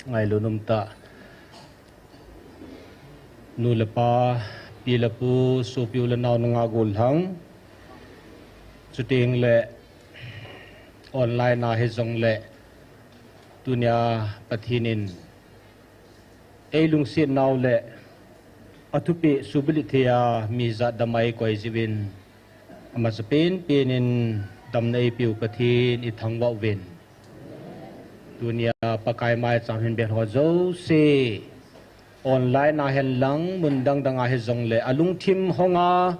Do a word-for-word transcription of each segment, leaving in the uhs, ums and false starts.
ngailut um tah. Nu le pa, pi le pu, sopi u le nao nungah gollhang, chuteng le online a hijongle tunia Pathen in eilungset nau le athupeh subalit thei a mi jat dam a eikoi jiuvin, amasapen pen in damna eipeu Pathen ithangvah uvin. Tunia Pakai maicham hin bel ho jouse, online a henlang mun dang dang a hijongle alungthim hong a,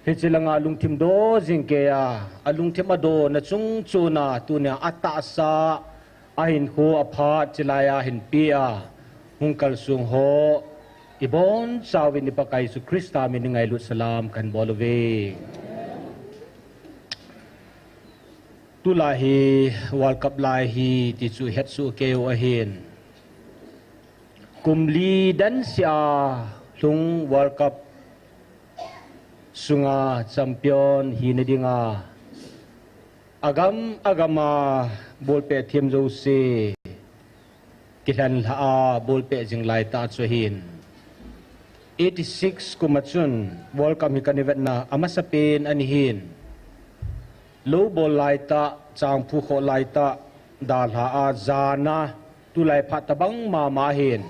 hiche langa lungthim do jing kei a, alungthim adona chung chon a, tunia atahsa, ahinkho aphat chilai a hinpia hung kalsong ho, ibonchauvin i Pakai Jesu Christa min in ngailut salam kahin bol uve. Tulai hi World Cup lai ahi ti chu hetsoh kei u ahin. Kum li dan seh a lhung World Cup sunga champion hina dinga agam agam a ball pet them jouse kilhen lhah a ball pet jing laitah chu ahin. Eighty six kum a chun World Cup hi kana vetna amasapen ana hin. Lou bol laitah, changphu khoh laitah, dalha a jan a, tulai phat tobang mama hin.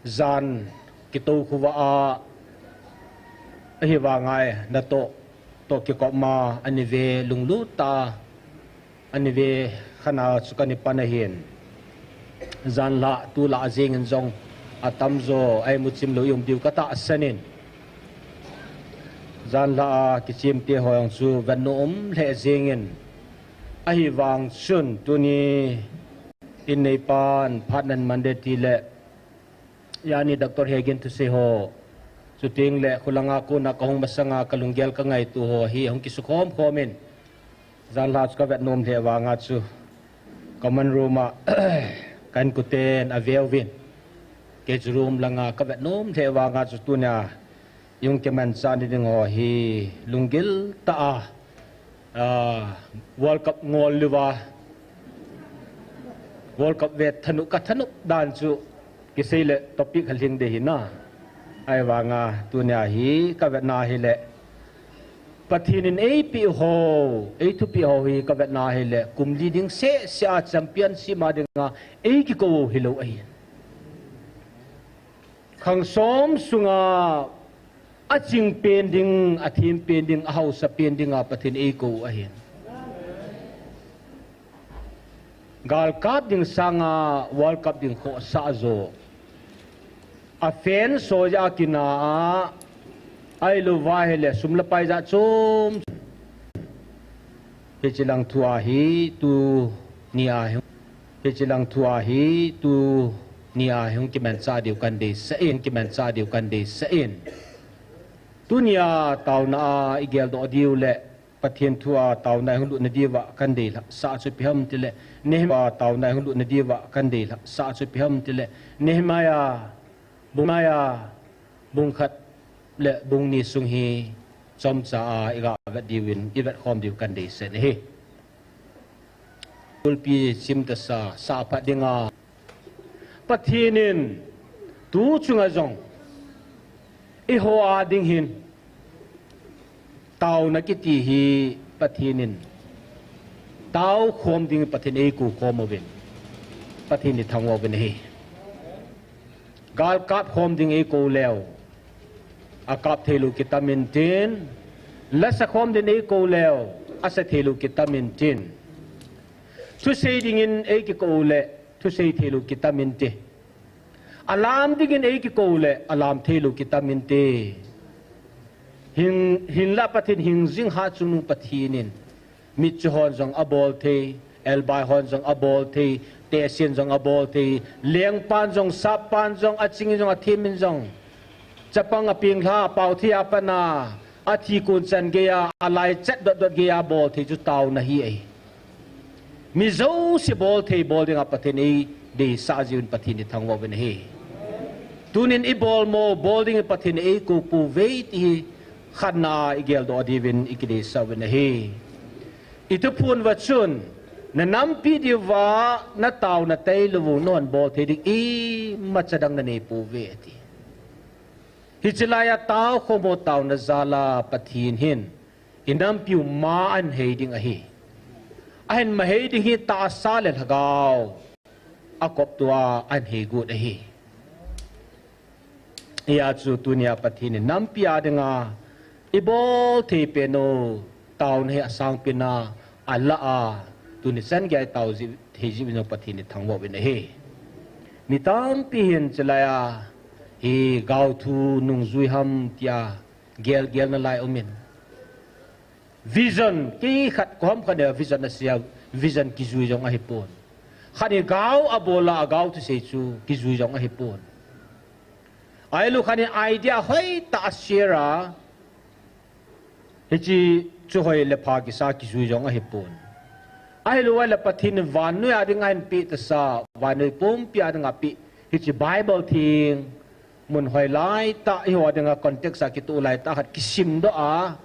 Jan kitou khovah a, ahivanga natoh toh kikop ma ana ve lunglut tah a, ana ve khan a chu kana pan ahin. Janlhah tulai jeng in jong atamjo a imuchim lou i um diu katahsan in. Janlhah a kichim te ho jong chu vetnom um lheh jeng in. Ahivang chun tuni in neipan phat nan man de ti le, yani Doctor Hegin thusei ho, chuteng le khulanga kona kahung masanga kalunggel kangaito ho hi hung kisukhom khom in. Janlhah chu kavetnom lheh vanga chu common room a kahinkho ten ave uvin. Kei chu room langa kavetnom lheh vanga chu tunia i hung kimanchah ni ding ho hi lunggil tah a, ah, World Cup ngol liuva, World Cup ve thanop kathanop dan chu kisei le topic kha lhing de hina. Ahivanga tunia hi kavetna hile Pathen in eipeh ho, eithupeh ho hi kavetna hile kum li ding seh seh a championship a dinga eikikou hilou ahi. Khang som sunga aching pen ding, athem pen ding, ahaosa pen dinga Pathen eikou ahin. Galkap ding sanga World Cup ding khohsah jo. A fan soja kina a, ahilouva hile sum le pai jat chom. Hiche lang thu a hi tunia hi, hiche lang thu a hi tunia hi hung kimanchah diu kahin deisah in, kimanchah diu kahin deisah in. Tunia taona a i geldoh diu le Pathen thu a taona i hung lutna diuva kahin deisah chu ipi ham tile, Nehemiah a taona i hung lutna diuva kahin deisah chu ipi ham tile, Nehemiah bung, Nehemiah bung khat le bung ni sung hi chomcha a i ga vet diuvin, i vetkhom diu kahin deisah in ahi. Kulpi chimtasa, sah phat dinga Pathen in tu chunga jong eiho a ding hin taona kiti hi Pathen in taokhom ding Pathen eikou khom uvin, Pathen ithangvah uvin ahi. Galkap khom ding eikou leu, akap theilou kitam intin, lasa khom ding eikou leu, asa theilou kitam intin. Thusei dingin eikikou le, thusei theilou kitam inte. Alam dingin eikikou le, alam theilou kitam inte. Hin, hinla Pathen hing jing Hatchungnung Pathen in, mitcho hon jong abol thei, elbai hon jong abol thei, tehsen jong abol thei, lengpan jong, sappan jong, achingin jong, athemin jong, chapang apeng lha, apao thei a pat a, athi kon chan geiya, alaichat dot dot geiya abol thei chu taona ahi. Mi jouse bol thei bol dinga Pathen eideisah jiuvin Pathen ithangvah uvin ahi. Tunin ibol mo, bol dingin Pathen eikou pouve ti hi khatna a igeldoh diuvin ikideisah uvin ahi. Ituphon uva chun, Na nampi diuva na taona tailou u nahon bol thei ding imacha dang nanei pouve ati. Hiche laiya taokhom ho taona jal a Pathen hin i nampiu ma ahin hei ding ahi. Ahin ma hei ding hi tahsa le lhagao akop tua ahin hei got ahi. Hijeh chun tunia Pathen in nampi a dinga i bol thei pen u taona hi asangpen a, alah a, tuni chan gei a i tao ji, thei jiu vin jong Pathen i thangvah uvin ahi. Mi tampi hin hiche laiya hi gaothu nungjui ham tia gel gel nalai um in. Vision, kei khat koi ham khat in vision asei a, vision kijui jong ahipon. Khat in gao abol a, agao thusei chu kijui jong ahipon. Ahilou khat in idea hoitah a share a, hiche chu hoi le pha kisa kijui jong ahipon. Ahilou ahile Pathen in vannoi a dinga ahin peh tahsa, vannoi pumpi a dinga peh, hiche Bible theng, mun hoilai tah, eiho dinga context a kitoh lai tah khat kisimdoh a,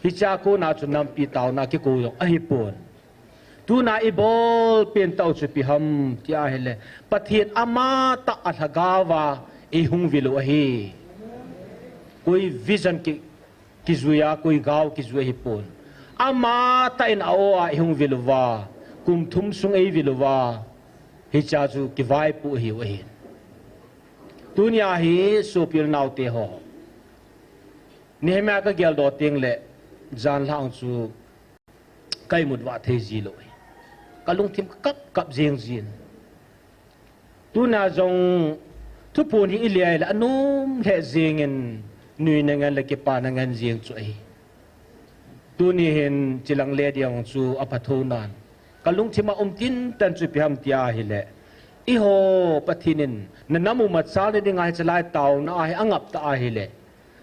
hichea kona chu nampi taona kikou jong ahipon. Tuna i bol pen tah u chu ipi ham tia ahile, Pathen amatah a lhagao va eihung vil u ahi. Koi vision ki, kijui a, koi gao kijui ahipon. Amatah in a-o a eihung vil uva, kum thum sung eivil uva, hichea chu kivaipoh ahiu ahi. Tunia hi sopi le naote ho, Nehemiah kageldoh tengle, janlhah chu ka imut vah thei jilou. Kalungthim kakap kap jeng jin. Tuna jong thuphon hi ile le anom lheh jengin, nuina ngen le kipana ngen jeng chu ahi. Tuni hin chilang le ding chu apha thou nan, kalungthim a um tintan chu ipi ham tia ahile, eiho Pathen in na nam u machal na dinga hiche lai taona a hi angap tah ahile,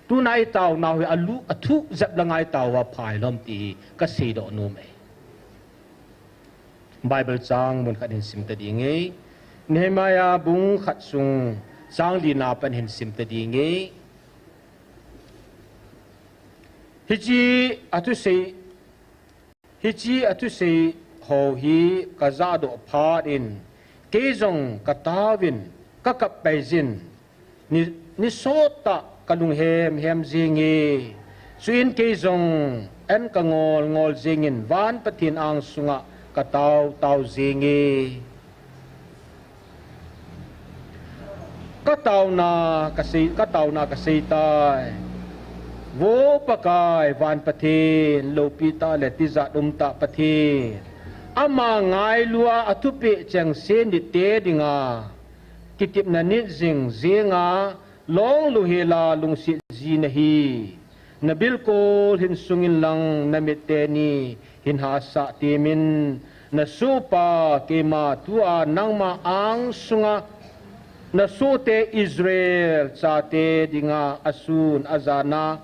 tuna i taonau hi alu, athu jep langa i tao uva pha hilou ham ti hi kaseidoh nom e. Bible chang mun khat hin sim ta ding e. Nehemiah bung khat sung chang lina pen hin sim ta ding e. Hiche athusei, hiche athusei ho hi kajahdoh phat in, kei jong kataovin, kakap pai jin, ni, ni sot tah kalung hemhem jenge. Chuin kei jong an kangol ngol jengin van Pathen angsunga katao tao jenge. Kataona kasei, kataona kasei tai. Vo Pakai van Pathen, loupi tah le tijat um tah Pathen, ama ngailua athupeh chengse nitte dinga kitepna nit jing jenga, long louhela lungset ji nahi. Na bilkol hin sungin lang na mit teni hin hahsat temin, na sohpa keima tua nangma angsunga na sohte Israel chate dinga asun ajana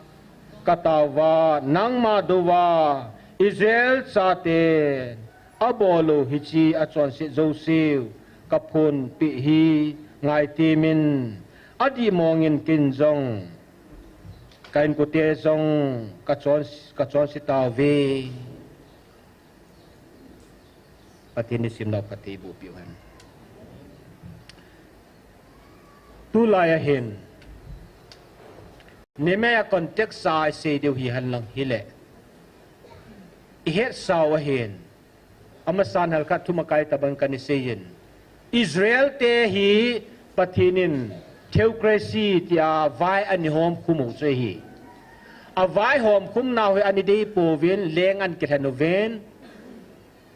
kataova, nangma douva Israel chaten abol u hiche achonset jouseu kaphonpeh hi ngai temin, adih mongin ken jong ka inkote jong kachon, kachonse tauve. Pathen in simnau phatthei boh peh u hen. Tulai ahin Nehemiah context a isei diu hihen lang hile, ihetsau ahin, amasan hal khat thumakai tabang kana seiyin, Israel te hi Pathen in theocracy tia vai ana homkhum u chu ahi. Avai homkhumnau hi ana deipouvin, leng ana kilhen uvin,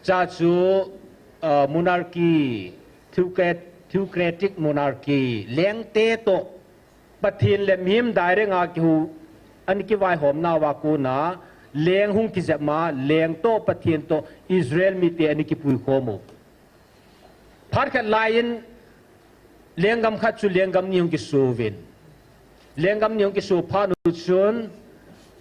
cha chu, ah, monarchy, theocrat-, theocratic monarchy, lengte toh Pathen le mihem direct a kihu, ana kivaihomnauva kona, leng hung kijepma, leng toh Pathen toh Israel mite ana kipuikhom u. Phat khat laiyin, lenggam khat chu lenggam ni hung kiso uvin. Lenggam ni hung kiso phat u chun,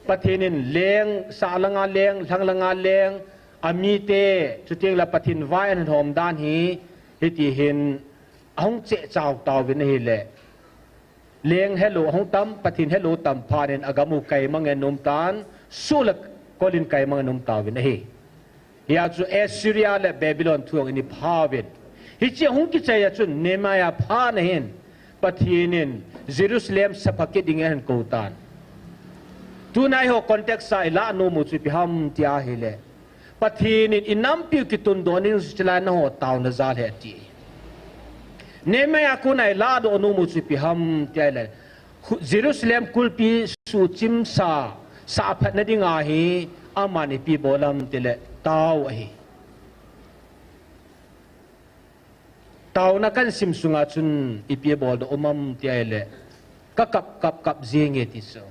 Pathen in leng, sah langa leng, lhang langa leng, amite, chuteng le Pathen vai ana hom dan hi, hiti hin, ahung chehchau tauvin ahile, leng helou ahung tam, Pathen helou tam phat in agam u kaimang in aum tan, soh le kol in kaimang in aum tauvin ahi. Hia chu Assyria le Babylon thu hung in iphauvin. Hiche hung kichai a chun Nehemiah phat na hin Pathen in Jerusalem sapha kit ding ahin kou tan. Tuna eiho context a ilah nom u chu ipi ham tia ahile, Pathen in inampiu kitundoh ding chu chulai nangho taona jal ahi ati. Nehemiah kona ilah doh nom u chu ipi ham tia ahile, Khu-, Jerusalem kulpi suhchimsa, sahphatna dinga hi, aman ipi bol ham tile, tao ahi. Taona kahin sim sunga chun ipi bol doh um ham tia ahile, ka kap, kap, kap jenge ti chu.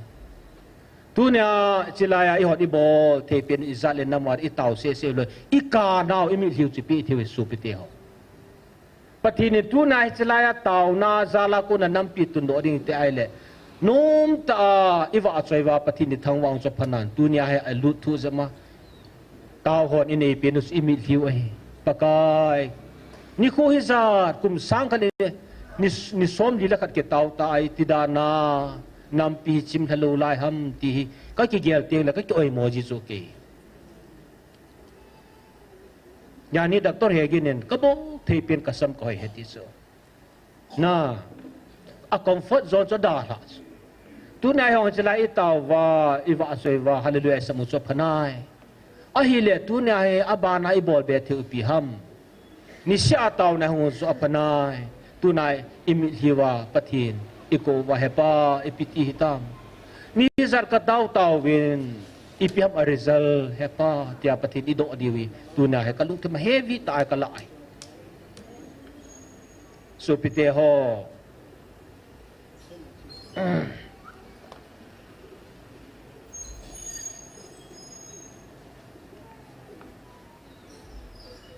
Tunia, chulai a ihon ibol thei pen ijat le nam a itao sese lou, ikanau, imitlhiu chu ipi thei u sopite ho. Pathen in tuna hi chulai a taona jal a kona nampi tundoh ding tia ahile, nomtah a ivahchoi uva Pathen ithangvah chu aphanan, tunia hi alut thu jep a. Tao hon inei pen u chu imitlhiu ahi. Pakai, nikho hijat, kum sang khat ni, ni, ni somli le khat kitao ta ahi, iti dan a nampi chim lha lou lai ham ti hi, kakigel teng le kakioimo ji chu kei. Jani doctor Hagin in, kabol thei pen kasam kahoi ahi ti chu. Na, a comfort zone chu adalhah chu. Tunia hi hung chulai itao uva, ivahchoi uva, hallelujah isam u chu aphanai. Ahile tunia hi abana ibol be thei u ipi ham. Niseh a taona hung u chu aphanai. Tuna imitlhi uva Pathen ikou uva, He Pa, ipi ti hitam. Nijat katao taovin, ipi ham a result, He Pa, tia Pathen idoh diu hi. Tunia hi kalungthim a heavy tah a kalah ahi. Sopite ho.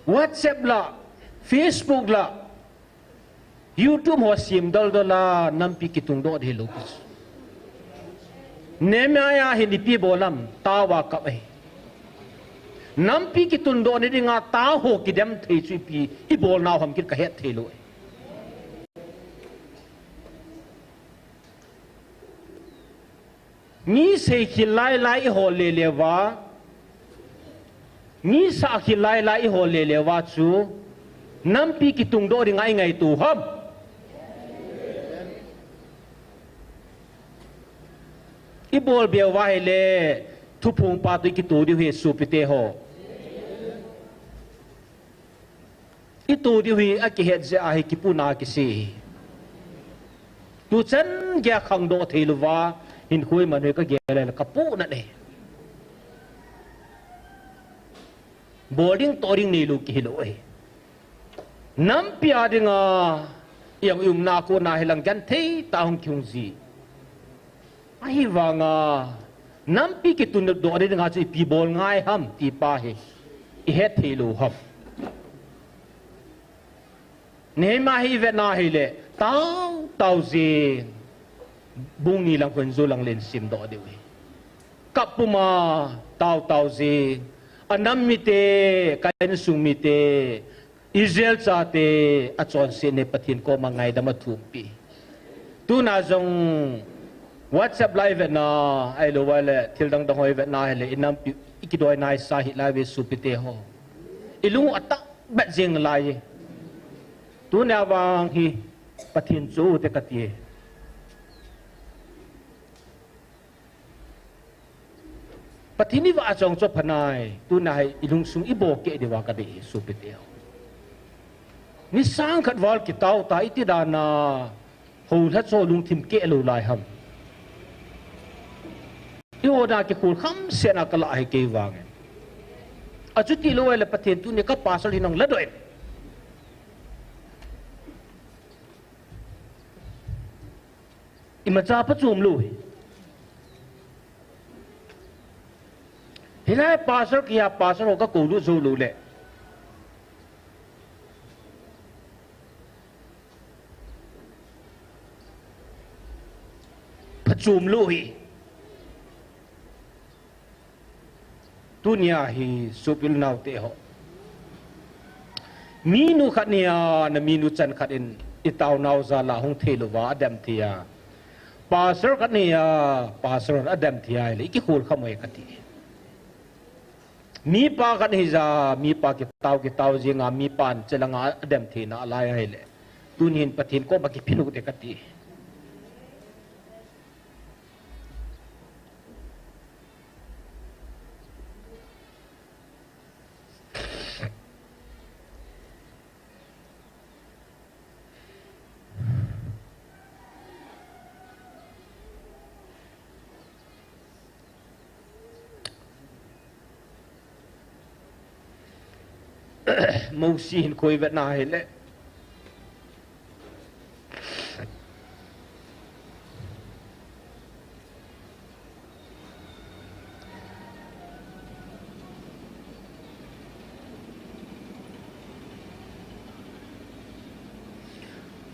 WhatsApp la, Facebook la, YouTube ho sim dol dol a, nampi kitungdoh ding hilou. Nehemiah hin ipi bol ham, tao a kap ahi. Nampi kitundoh na dinga tao ho kidem thei chu ipi, ibolnau ham kit kahet thei lou ahi. Mi seikhel lai lai ihol le le uva, mi sahkhel lai lai ihol le le uva chu, nampi kitungdoh dinga ingaito ham. Ibol be uva ahile, thuphongpa toh ikito diu ahi sopite ho. Ito diu hi akihet jeh a hi kipuna kisei. Tuchan geiya khangdoh thei louva, hinkho iman u hi kagel le kapuhnat e. Bol ding toh ding neilou kihi lou e. Nampi a dinga, i-umna kona hilang genthei tah a hung kihung ji. Ahivanga, nampi kitundoh ding dinga chu ipi bol ngai ham ti pa hi ihet thei lou ham. Nehemiah hi ivet na hile, tao tao jing, bung ni lang khun jou lang le isimdoh diu ahi. Kap puma, tao tao jing, anam mite, ka insung mite, Israel chate achonsetna Pathen koma ngaidam athumpi. Tuna jong WhatsApp live vetna, ahilou le thil dang dang ho ivetna hile, inampi, ikidoi naisa hih lai uve sopite ho. Ilung u atah bet jing lai e. Tuna vang hi Pathen chu te kati e. Pathen ivahchoi chu aphanai, tuna hi ilungsung ibohkeh diuva kadei e sopite ho. Ni sang khat val kitao ta iti dan a, houlha chu lungthim keh lou lai ham. Iho dan kikhol khamsetna kalah ahi kei vangin. Achuti lou ahile Pathen tuni ka pastor hi nang ladoh in. Imacha phachom lou hi. Hilai pastor kihi a pastor ho kakou lut jou lou le. Phachom lou hi. Tunia hi sopil naote ho. Minu khat nia, na minu chan khat in itaonau jal a hung thei louva adem thei a. Pastor khat nia, pastor adem thei a le, ikikhol kham uve kati. Mipa khat hija, mipa kitao, kitao jinga, mipan chelanga adem theina alai ahile. Tunin Pathen koma kiphin u te kati. Mosi hin koi vetna hile.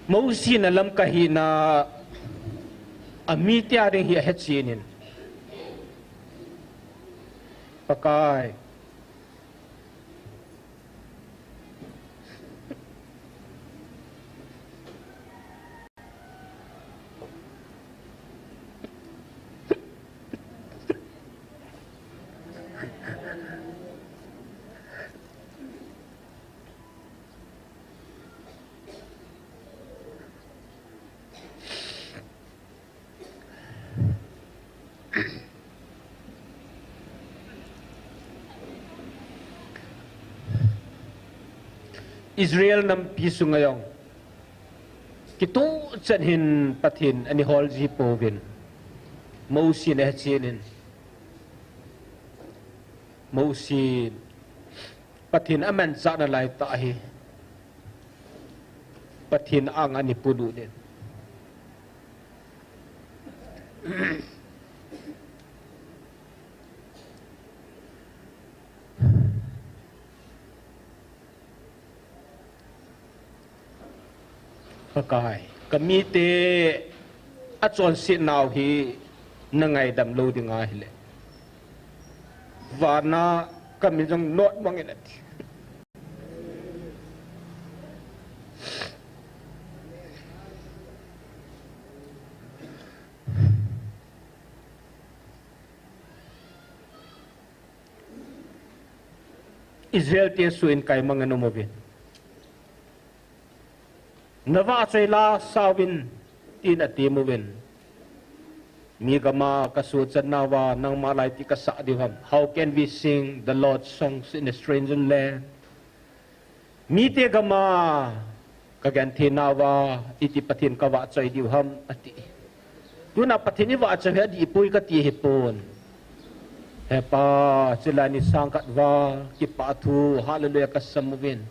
Mosi na lamkai hina, amite a ding hi ahetchen in. Pakai. Israel nampi sunga jong kituhchan hin Pathen ana hol ji pouvin, Mosi na hechen in, Mosi Pathen amanchah nalai tah hi Pathen anga ana pui lut in. Pakai, kamite achonset nau hi nangaidam lou ding ahile, vana kamin jong not mang in ati. Israel te suin kaimang in um uvin. Navahchoi la sauvin tin atem uvin. Mi gama kasuhchat nauva nangma lai iti kasah diu ham? How can we sing the Lord's songs in a stranger land? Mite gama kagenthei nauva iti Pathen kavahchoi diu ham ati. Tuna Pathen ivahchoi hi adih poi kati ahipon. He Pa, chulai ni sangkhat val kipah thu hallelujah kasam uvin.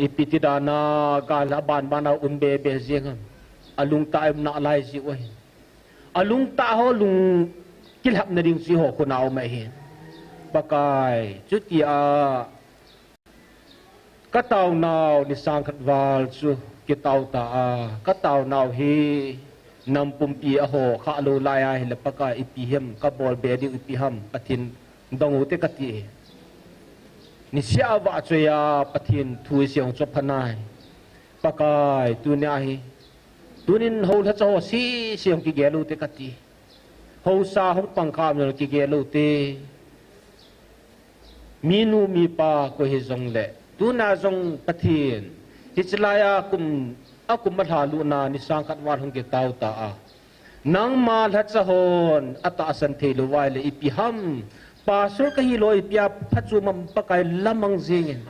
Ipi ti dana gal aban bana um bebe jing ham? Alungtah a um nalai jiu ahi. Alungtah ho lung kilhapna ding chu eiho khut a um ahi. Pakai, chutia kataonau ni sangkhat val chu kitao ta a, kataonau hi nam pumpi a ho khalou lai ahile Pakai ipi ham, kabol be diu ipi ham, Pathen dong ute kati. Niseh a vahchoi a Pathen thu isei u chu apha nai. Pakai, tunia hi, tunin houlhacha ho sese hung kigel ute kati. Haosa hung pang kha um jong kigel ute. Minu mipa koi hijongle, tuna jong Pathen, hiche laiya kum, akum alha lutna ni sangkhat val hung kitao ta a, nangma lhacha hon atahsan thei lou uva ahile ipi ham? Pastor kahi lou, ipia phachom ham Pakai, lamang jingin.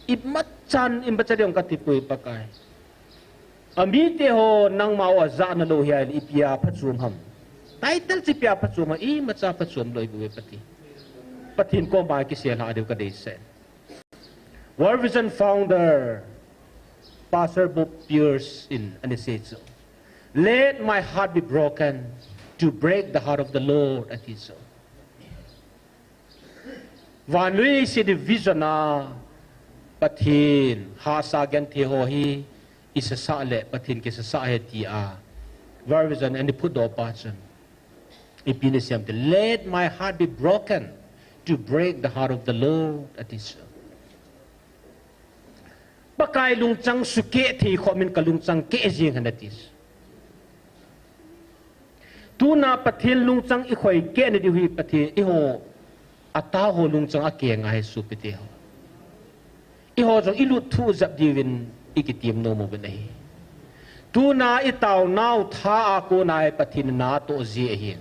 Imachan, imacha ding kati poi Pakai. Amite ho nangma u ajahna lou hi ahile ipia phachom ham? Title chu ipia phachom ham? Imacha phachom lou ihiuve Pathen. Pathen koma kisei lha diu kadeisah. World Vision founder, Pastor Bob Pierce in ana sei chu, "Let my heart be broken to break the heart of the Lord," ati chu. Vanui si di vision a Pathen hahsa genthei ho hi isasah le Pathen kisasah ahi tia World Vision ana phutdoh pa chun ipi ana sei em ti, "Let my heart be broken to break the heart of the Lord," ati chu. Pakai lungchang sukeh thei khom in kalungchang keh jing hen ati chu. Tuna Pathen lungchang ikhoi keh na diu hi Pathen eiho Atao ho lungchang a keng ahi sopite ho. Eiho jong ilut thu jep diuvin ikitim nom uvin ahi. Tuna itaonau tha a kona hi Pathen in natoh ji ahin.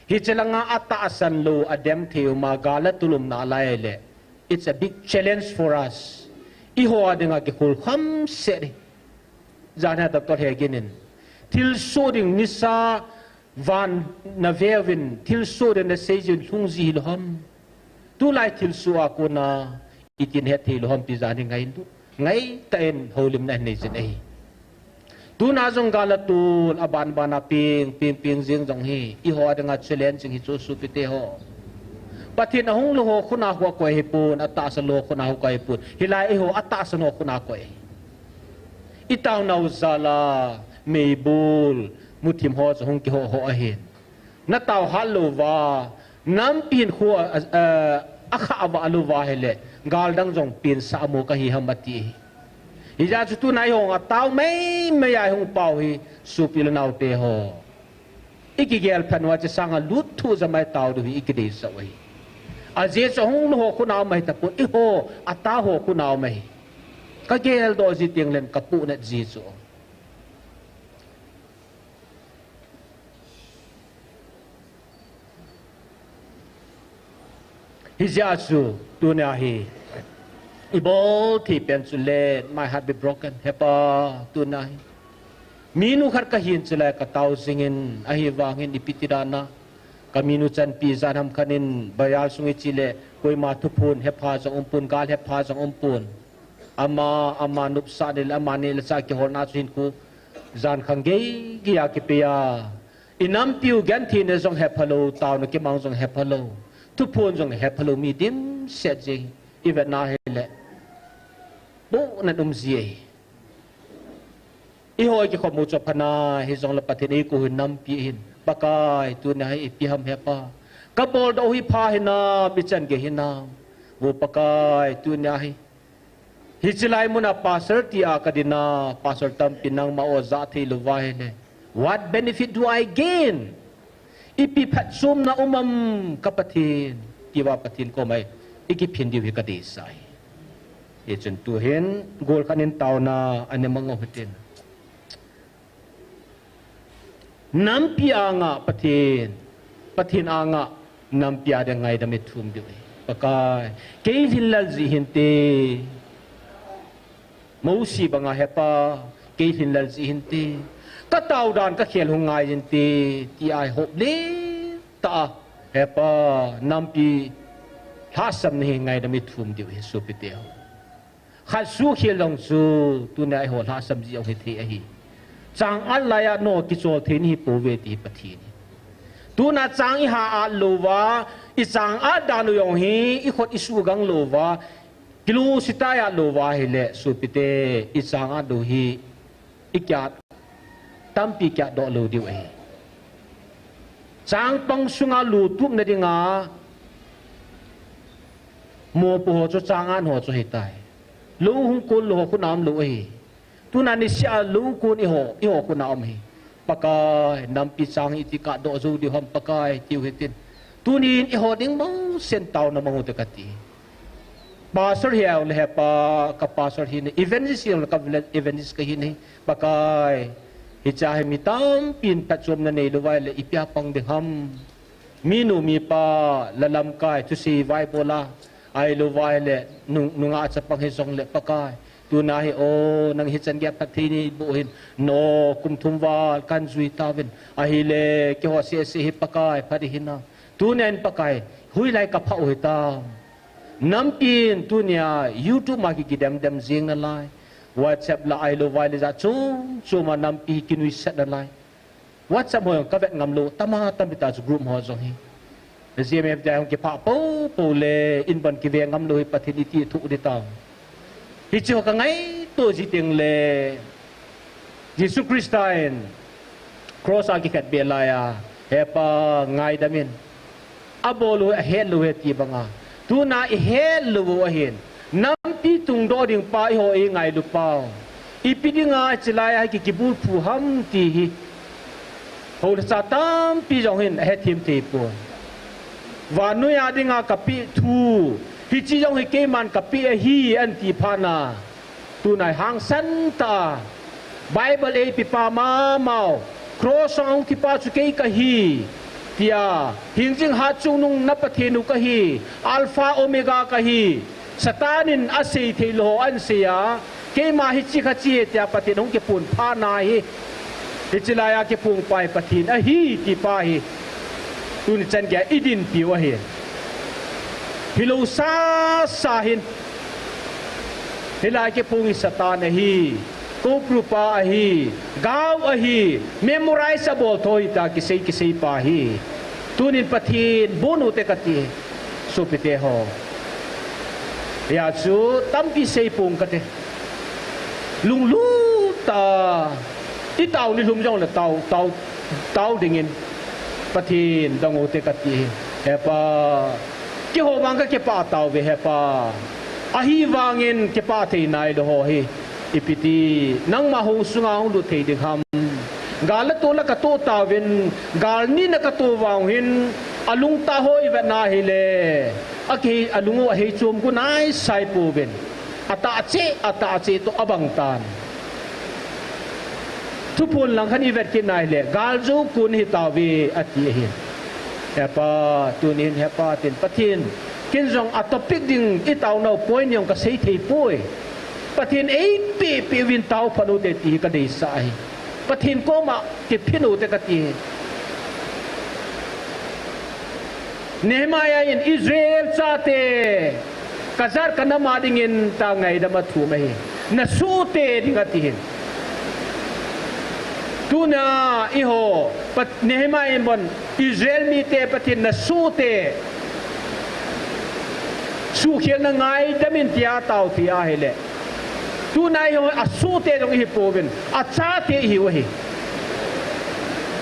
Hiche langa atahsan lou, adem thei uma gal a tulum nalai le. It's a big challenge for us. Eiho dinga kikhol kham seh di. Jan hi Doctor Hegin in, thilsoh ding nisa van naveuvin, thilsoh ding nasei jin lhung ji hilou ham. Tulai thilsoh a kona itin het thei lou ham ti jan hi ngai in tu. Ngaitah in houlimna hin nei jin ahi. Tuna jong gal a tun aban ban a ping, ping, ping jing jong hi. Eiho dinga challenge jing hi chu sopite ho. Pathen ahung lou ho khut a hung koi hipon, atahsan lou ho khut a hung koi hipon. Hilai eiho atahsan ho khut a koi. Itaonau jal a, meibol, muthim ho chu hung kiho ho ahin. Natao hat lou va, nampi in khu a, a, a, akha va lou va hile, gal dang jong pinsah mo kahi ham ati. Hijeh chun tuna eiho atao mei mei a hung pau hi, sopi le naote ho. Ikigel phat uva hiche sanga lut thu jep a itao diu hi ikideisah u ahi. Ajeh chu ahung lou ho khut a um ahi tapon, eiho atao ho khut a um ahi. Kageldoh ji teng len kapuhnat ji chu. Hijeh chun, tunia hi, ibol thei pen chu let, my heart be broken, Hepa, tunia hi. Minu khat kahin chuleh katao jingin, ahivangin ipi ti dan a. Kaminu chanpi jan ham khat in, bazar sung iche le, koima thuphon hepha jong umpon, gal hepha jong umpon. Ama, ama nopsah nile, ama neocha kiholna chu hinkho jan khang gei gei a kipei a. Inampiu gentheina jong hephalou, taona kimang jong hephalou. Thuphon jong hephalou mi dimset jeng. Ivetna hile. Puhnat um ji ahi. Eiho ikikhom u chu apha nai, hijongle Pathen in eikou hin nampi ahin. Pakai, tunia hi ipi ham Hepa. Kaboldoh u hi pha hinam, ichan gei hinam. Vo Pakai, tunia hi. Hiche lai muna pastor tia kadin a, pastor tampi nangma o ja thei lou va hile. What benefit do I gain? Ipi phatchomna um am ka Pathen, tia Pathen koma ikiphin diu hi kadeisah ahi. Hichun tuhin, gol khat in taona, ana mang u hitin. Nampi anga Pathen, Pathen anga nampi a ding ngaidam ithum diu ahi. Pakai, kei lhinlel jeh hinte. Mosi banga Hepa, kei lhinlel jeh hinte. Katao dan kakhel hung ngai jinte, tia ihop le ta a. Hepa, nampi lhahsamna hi ngaidam ithum diu ahi sopite ho. Khat sukhel jong chu, tunia eiho lhahsam ji jong hithei ahi. Chang at laiya no kichol thei nahi pouve ti hi Pathen ahi. Tuna chang iha at lou va, ichang at dan u jong hi, ikhut isuhgang lou va, kilusi tai at lou va hile, sopite, ichang at lou hi, ikiat, tampi kiatdoh lou diu ahi. Changpang sunga lu tupna dinga, mopo ho chu chang at ho chu ahitai. Lou hung kon lou ho khut a um lou ahi. Tuna niseh a lou kon eiho, eiho khut a um ahi. Pakai, nampi chang iti katdoh jou diu ham Pakai, tiu hitin. Tunin eiho ding bangsen taona mang u te kati. Pastor hijongle Hepa, ka pastor hi nahi, evangelist hijongle ka evangelist kahi nahi. Pakai, hichea hi mi tampin phatchomna neilou va ahile ipia pang ding ham. Minu mipa, la lamkai, thusei vaibol a, ahilou va ahile, nung, nungah chapang hijongle Pakai. Tuna hi, o, nang hichan gei a phatthei neiboh hin, no, kum thum val, kahin jui tauvin, ahile, keiho seh seh hi Pakai, phat ihi nam. Tunia hin Pakai, hoilai kaphah u hitam. Nampin tunia YouTube ma kikidem dem jing nalai. WhatsApp la ahilou va ahile jat chom chom a nampi kinuisat nalai. WhatsApp ho jong kavet ngam lou, tama tampi ta chu group ho jong hi. G M F D I hung kiphah pou pou le, in ban kive ngam lou hi Pathen iti thuh ding tam. Hiche ho kangaito ji teng le, Jesu Christa in cross a kikhetbeh laiya, Hepa ngaidam in. Abol u ahet lou ahi ti banga. Tuna ihet lou u ahin. Nampi tungdoh ding pa eiho ingailu pau. Ipi dinga hiche laiya hi kikibulphu ham ti hi. Hou le cha tampi jong hin ahethem thei pon. Vannoi a dinga kapeh thu, hiche jong hi keiman kapeh ahi, anti phat na. Tunai hangsan tah a, Bible eipepa mama u, cross a hung thipa chu kei kahi, tia, hingjing hatchungnung na Pathen u kahi, Alpha Omega kahi, Satan in asei theilou ho ahin sei a, keima hiche khat hiche tia Pathen hung kipon phat na hi, hiche laiya kipon pa hi Pathen ahi, tipa hi. Tuni chan geiya idinpiu ahi. Hilou sasa hin. Hilai kipon hi Satan ahi. Kouprupa ahi. Gao ahi. Memorize abol tho ahi tia kisei kisei pa ahi. Tunin Pathen bon u te kati. Sopite ho. Hia chu tampi seipong kate. Lunglut tah a, itao nilhum jongle tao, tao, tao dingin Pathen dong u te kati. He Pa, keiho vang kakipah tauve he Pa. Ahivangin kipah thei nailou ho hi. Ipi ti, nangma hung sunga hung lut thei ding ham. Gal la to la kato tauvin, gal nina kato vang hin, alungtah ho ivet na hile, akei, alung u ahei chom gu naisai pouvin. Atah cheh, atah cheh toh abang tan. Thuphon lang khat ivet kit na hile, gal jou kon hitauve, ati ahi. He Pa, tunin he Pa tin, Pathen, ken jong a topic ding itao nau point jong kasei thei poi. Pathen eipeh peh uvin tao phat u te ti hi kadeisah ahi. Pathen koma kiphin u te kati hi. Nehemiah in Israel chate, kajat kanam a dingin tia ngaidam athum ahi. Nasohte ding ati hin. Tuna eiho, Pat-, Nehemiah in bon Israel mite Pathen nasohte suhkhelna ngaidam in tia tao thei ahile. Tuna eiho asohte jong ihi pouvin, achate ihiu ahi.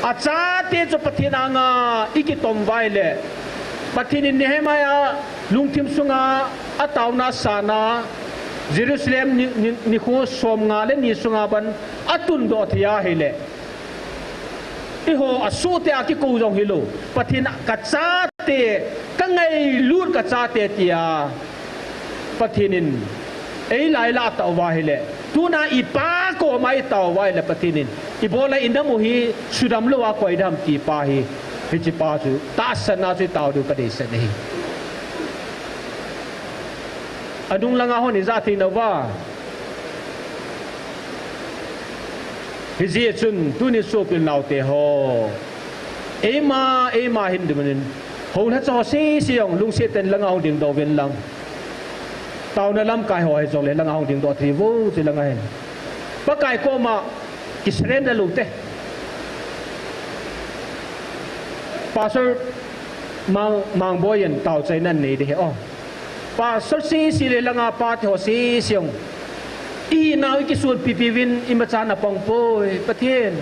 Achate chu Pathen anga ikitom uva ahile, Pathen in Nehemiah lungthim sunga ataona asana, Jerusalem ni, ni, nikho somnga le ni sunga ban atundoh thei ahile. Eiho asohte a kikou jong hilou. Pathen in kachate, kangailut kachate tia Pathen in eilailah atao uva ahile. Tuna ipa koma itao uva ahile Pathen in ibola inam u hi sudam lou a koi dam tipa hi. Hiche pa chu tahsan a chu itao diu kadeisah ahi. Anung langa hon ija thei nauva. Hijeh chun tuni sopi naote ho. Eima, eima hin ding in. Houlhacha ho sese jong lungset tah in langa hung dingdoh uvin lang. Taona lamkai ho hijongle langa hung dingdoh thei vo, hiche langa hin. Pakai koma kisurrender lou te. Pastor Mang, Mangboi in taochaina nei ding ahi o. Pastor sese le langa pate ho sese jong. Ihinau ikisonpipi uvin imacha napang poi, Pathen.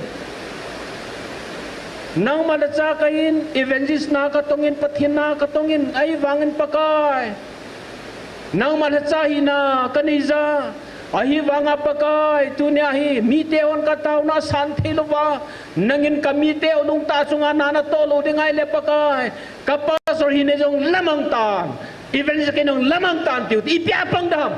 Nangma lhacha kahin, evangelist na katongin, Pathen na katongin, ahivangin Pakai. Nangma lhacha hina kaneija, ahivanga Pakai, tunia hi, mite hon kataona asan theilouva, nangin kamite u lungtah chunga na natoh lou ding ahile Pakai, ka pastor hina jong lamang tan, evangelist kei jong lamang tan tiu, ipi a pang dam.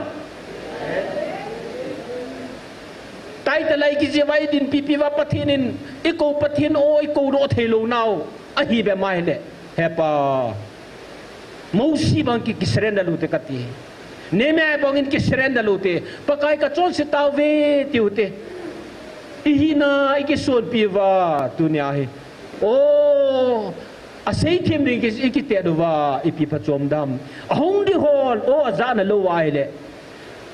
Title a ikijih uva idinpipi uva Pathen in, ikou Pathen o, ikoudoh theilou nau ahi bep ahile, he Pa. Mosi bang ki, kisurrender lou te kati. Nehemiah bangin kisurrender lou te. Pakai kachonse tauve tiu te. Ihina ikisonpi uva tunia hi. O, aseithem ding ki, ikitet uva ipi phachom dam. Ahung ding hon, o, ajana lou ahile.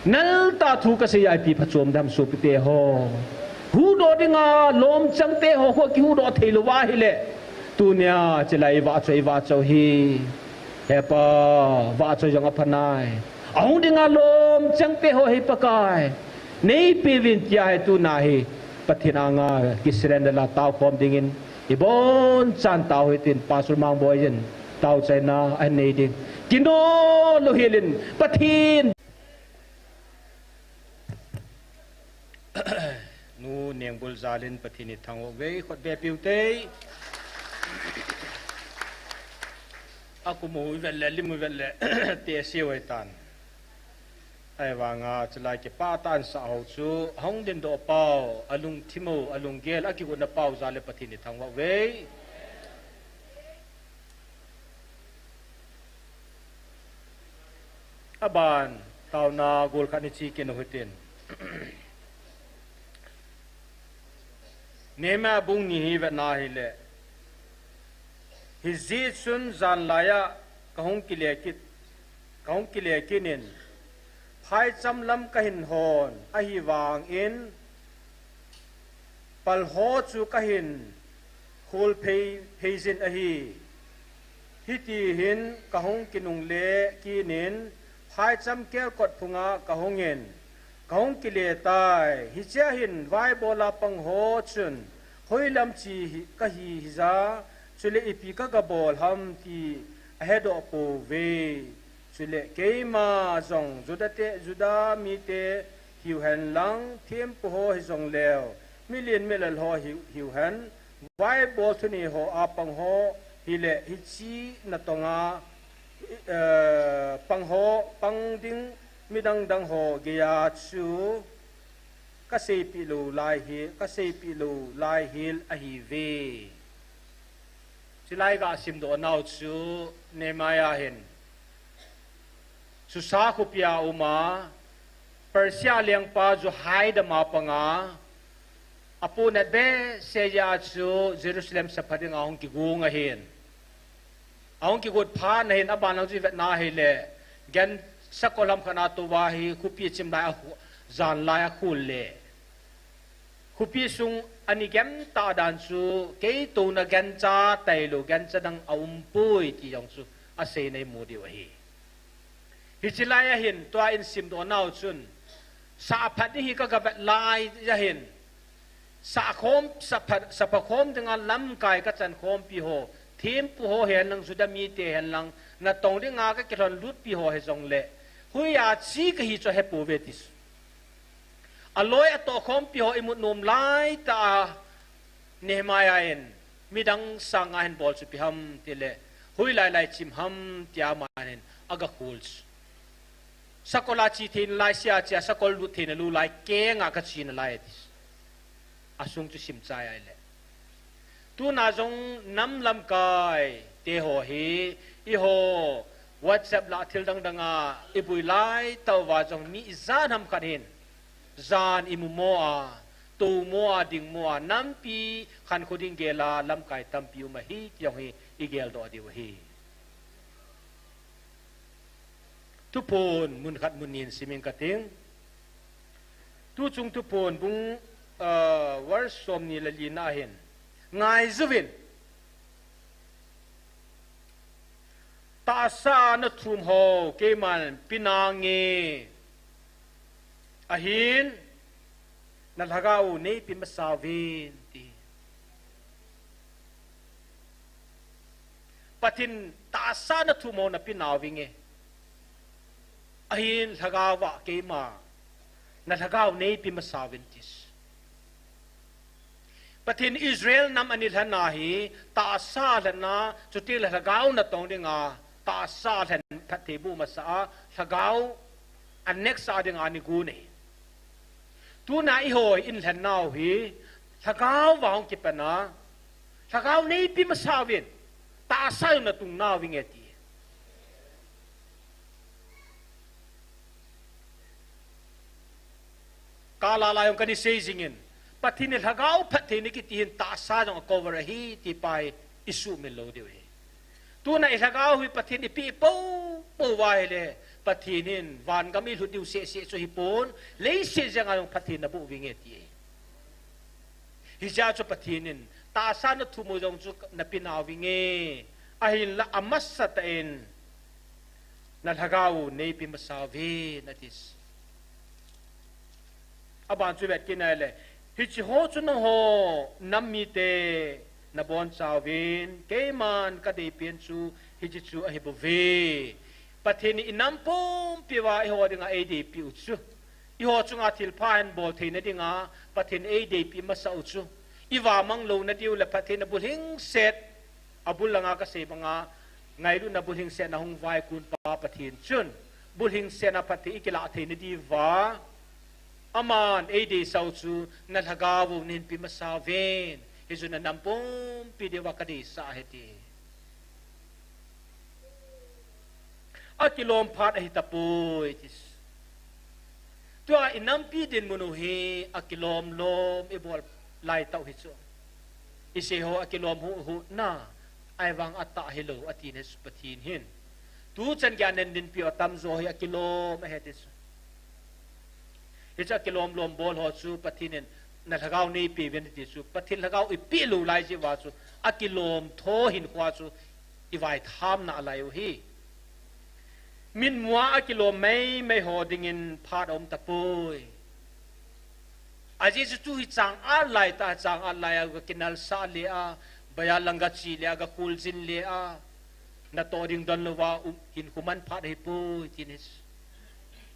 Naltah thu kasei a ipi phachom dam sopite ho. Huhdoh dinga lomchang te ho, ho kihuhdoh theilou ahile. Tunia, chulai ivahchoi, ivahchoi hi. He Pa, vahchoi jong aphanai. Ahung dinga lomchang te ho hi Pakai. Neipeuvin tia hi tuna hi. Pathen anga kisurrender la taokhom dingin. Ibonchan tao hitin Pastor Mangboi in taochaina anei ding. Kino lou helin Pathen Nu Nengbul Jal in Pathen ithang uve, khut beng piu te. Akumu ivet le, limu ivet le, te siu hitan. Ahivanga chulai kipah tah in sah ho chu, hung dingdoh pau, alungthim u, alunggel, akigotna pau jal le Pathen ithangvah uve. Aban, taona gol khat ni chi kinu hitin. Nehemiah bung ni hi vetna hile. Hijeh chun janlai a kahung kile kit, kahung kile kit in, phaicham lam kahin hon, ahivangin, pal ho chu kahin khol phei, phei jin ahi. Hiti hin kahung kinungle kit in, phaicham kelkot phunga kahung in, kahung kile tai. Hichea hin vaibola pang ho chun, hoilam chi hi, kahi hija, chule ipi kagabol ham ti ahedoh pouve. Chule keima jong Juda te, Juda mite hiu hen lang, thempu ho hijong leu, milen milal ho hiu, hiu hen, vaibol thunei ho a pang ho hile hiche natonga, eh, pang ho, pang ding midang dang ho geiya chu kaseipeh lou lai hi, kaseipeh lou lai hel ahiuve. Chulai gasimdoh nau chu Nehemiah hin Susa khopia uma, Persia lengpa Jehoiada ma panga, apohnat behseh jeh a chu Jerusalem sapha dinga hung kigong ahin. Ahung kigot phat nahin aban lang chu ivetna hile, gan sakol ham khat a touva hi khopi chim lai a khu-, jan lai a khol le. Khopi sung ani gem tah dan chu, kei touna gancha tailou, gancha dang aumpoi ti jong chu aseina imu diu ahi. Hiche lai ahin, tua isimdoh nau chun, sah phat ding hi kagavet lai ahin, sah khom, sah phat, sapha khom dinga lamkai kachan khompi ho, thempu ho hen lang, Juda mite hen lang, natong dinga kakilhon lutpi ho hijongle, hoiya che kahi chu ahepouve ti chu. Aloi atoh khompi ho imut nom laitah a Nehemiah in midang sanga hin bol chu ipi ham tile, hoilai lai chim ham tia aman hin agakhol chu. Sakol a che theina lai, sea chea sakol lut theina lou lai, kenga kache nalai ati chu. Asung chu simchai ahile. Tuna jong nam lamkai te ho hi, eiho WhatsApp lah thil dang dang a ibui laitah uva jong mi ijat ham khat hin, jan imumo a, toumo a, dingmo a, nampi khankho ding gel a lamkai tampi um ahi ti jong hi igeldoh diu ahi. Thuphon mun khat mun ni in sim inge kating. Tuchung Thuphon bung, ah, verse somni le lina hin, ngaijuvin, tahsa nathum ho keiman pe nange, ahin nalhagao neipe masa uvin ti. Pathen in tahsa nathum ho nape nauvinge, ahin lhagao a keima nalhagao neipe masa uvin ati chu. Pathen in Israel nam ana lhen a hi tahsa lhen a, chuteng le lhagao natong dinga tahsa lhen phatthei boh masa a, lhagao anext a dinga ana gon ahi. Tuna eiho in lhen nau hi lhagao a hung kipan a, lhagao neipe masa uvin, tahsa jong natung nauvinge ati. Kala la jong kana sei jingin, Pathen in lhagao phattheina kiti hin tahsa jong acover ahi ti pa hi isuhmil lou diu ahi. Tuna ilhagao hi Pathen in eipeh poupou uva ahile, Pathen in vangam ilhut diu sehseh chu hipon, leiset jenga jong phatthei naboh uvinge ati ahi. Hijeh a chu Pathen in tahsa nathum ho jong chu nape nauvinge, ahinla amasatah in nalhagao neipe masa uvin ati chu. Aban chu vet kit nai le, hiche ho chu nangho nam mite nabonchauvin, keiman kadeipen chu hiche chu ahibouve. Pathen in inam pumpi uva eiho dinga eideipeh u chu, eiho chunga thilpha hin bol theina dinga Pathen in eideipeh masa u chu, ivamang louna diu le phattheina bulhingset, abul langa kasei banga, Ngailutna bulhingsetna hung vaikun pa Pathen chun, bulhingsetna phatthei ikilah theina diuva, aman eideisah u chu, na lhagao u neihinpe masa uvin, hichu na nam pumpi diuva kadeisah ahi ati. Akilom phat ahitapoi, ati. Tua inampi dinmun u hi akilom lom ibol laitah u hi chu. Isei ho akilom huhhuh na, ahivang atah hilou, ati na chu Pathen hin. Tuchan geiya nei dinpi u atamjo hi akilom ahi ati chu. Hichu akilom lom bol ho chu Pathen in na lhagao neipe uvin ati chu. Pathen lhagao ipeh lou lai jeh uva chu akilom tho hinkhoa chu ivaitham nalai u hi. Mitmua akilom meimei ho dingin phat aum tapoi. Ajeh chu tu hi chang at laitah, chang at laiya ga kinalsah le a, baiya lang gache le a, gakholjin le a, natoh ding donlouva um, hinkho man phat ahipoi, ati na chu.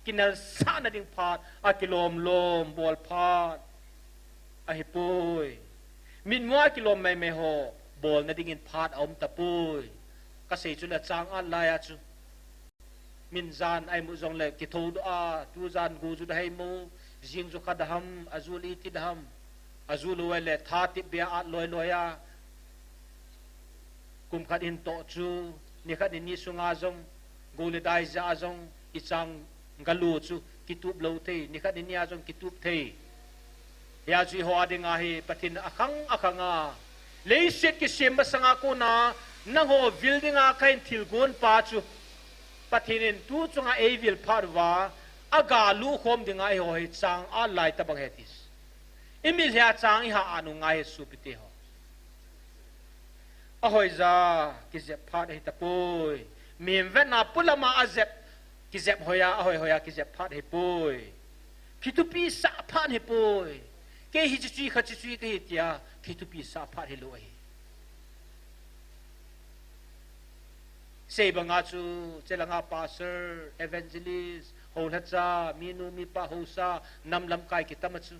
Kinalsahna ding phat, akilom lom bol phat ahipoi. Mitmua akilom meimei ho bolna dingin phat aum tapoi. Kasei chu le chang at laiya chu. Min jan a imu jongle kithodoh a, tujan go ju da hei mo, jing ju kha da ham, aju le iti da ham, aju lou le tha tip bia at loi loi a, kum khat hin toh chu, nikhat nini sunga jong, go le dai ja a jong, ichang galu chu kitup lou thei, nikhat nini a jong kitup thei. Hia chu eiho a dinga hi Pathen akhang akhang a. Leiset kisem masanga kona nangho vil dinga kahin thilgon pa chu Pathen in tu chunga eivil phat uva, agalu khom dinga eiho hi chang at lai tabang ahi ati. Imit lhea chang iha at u ngai ahi sopite ho. Ahoiya kijep phat ahitapoi. Mihem vetna pulama ajep, kijep hoiya, ahoi hoiya kijep phat ahipoi. Kithupisah phat ahipoi. Kei hiche chu, khache chu kahi tia kithupisah phat hilou ahi. Sei banga chu, chelanga pastor, evangelist, houlhacha, minu mipa haosa, nam lamkai kitam a chu.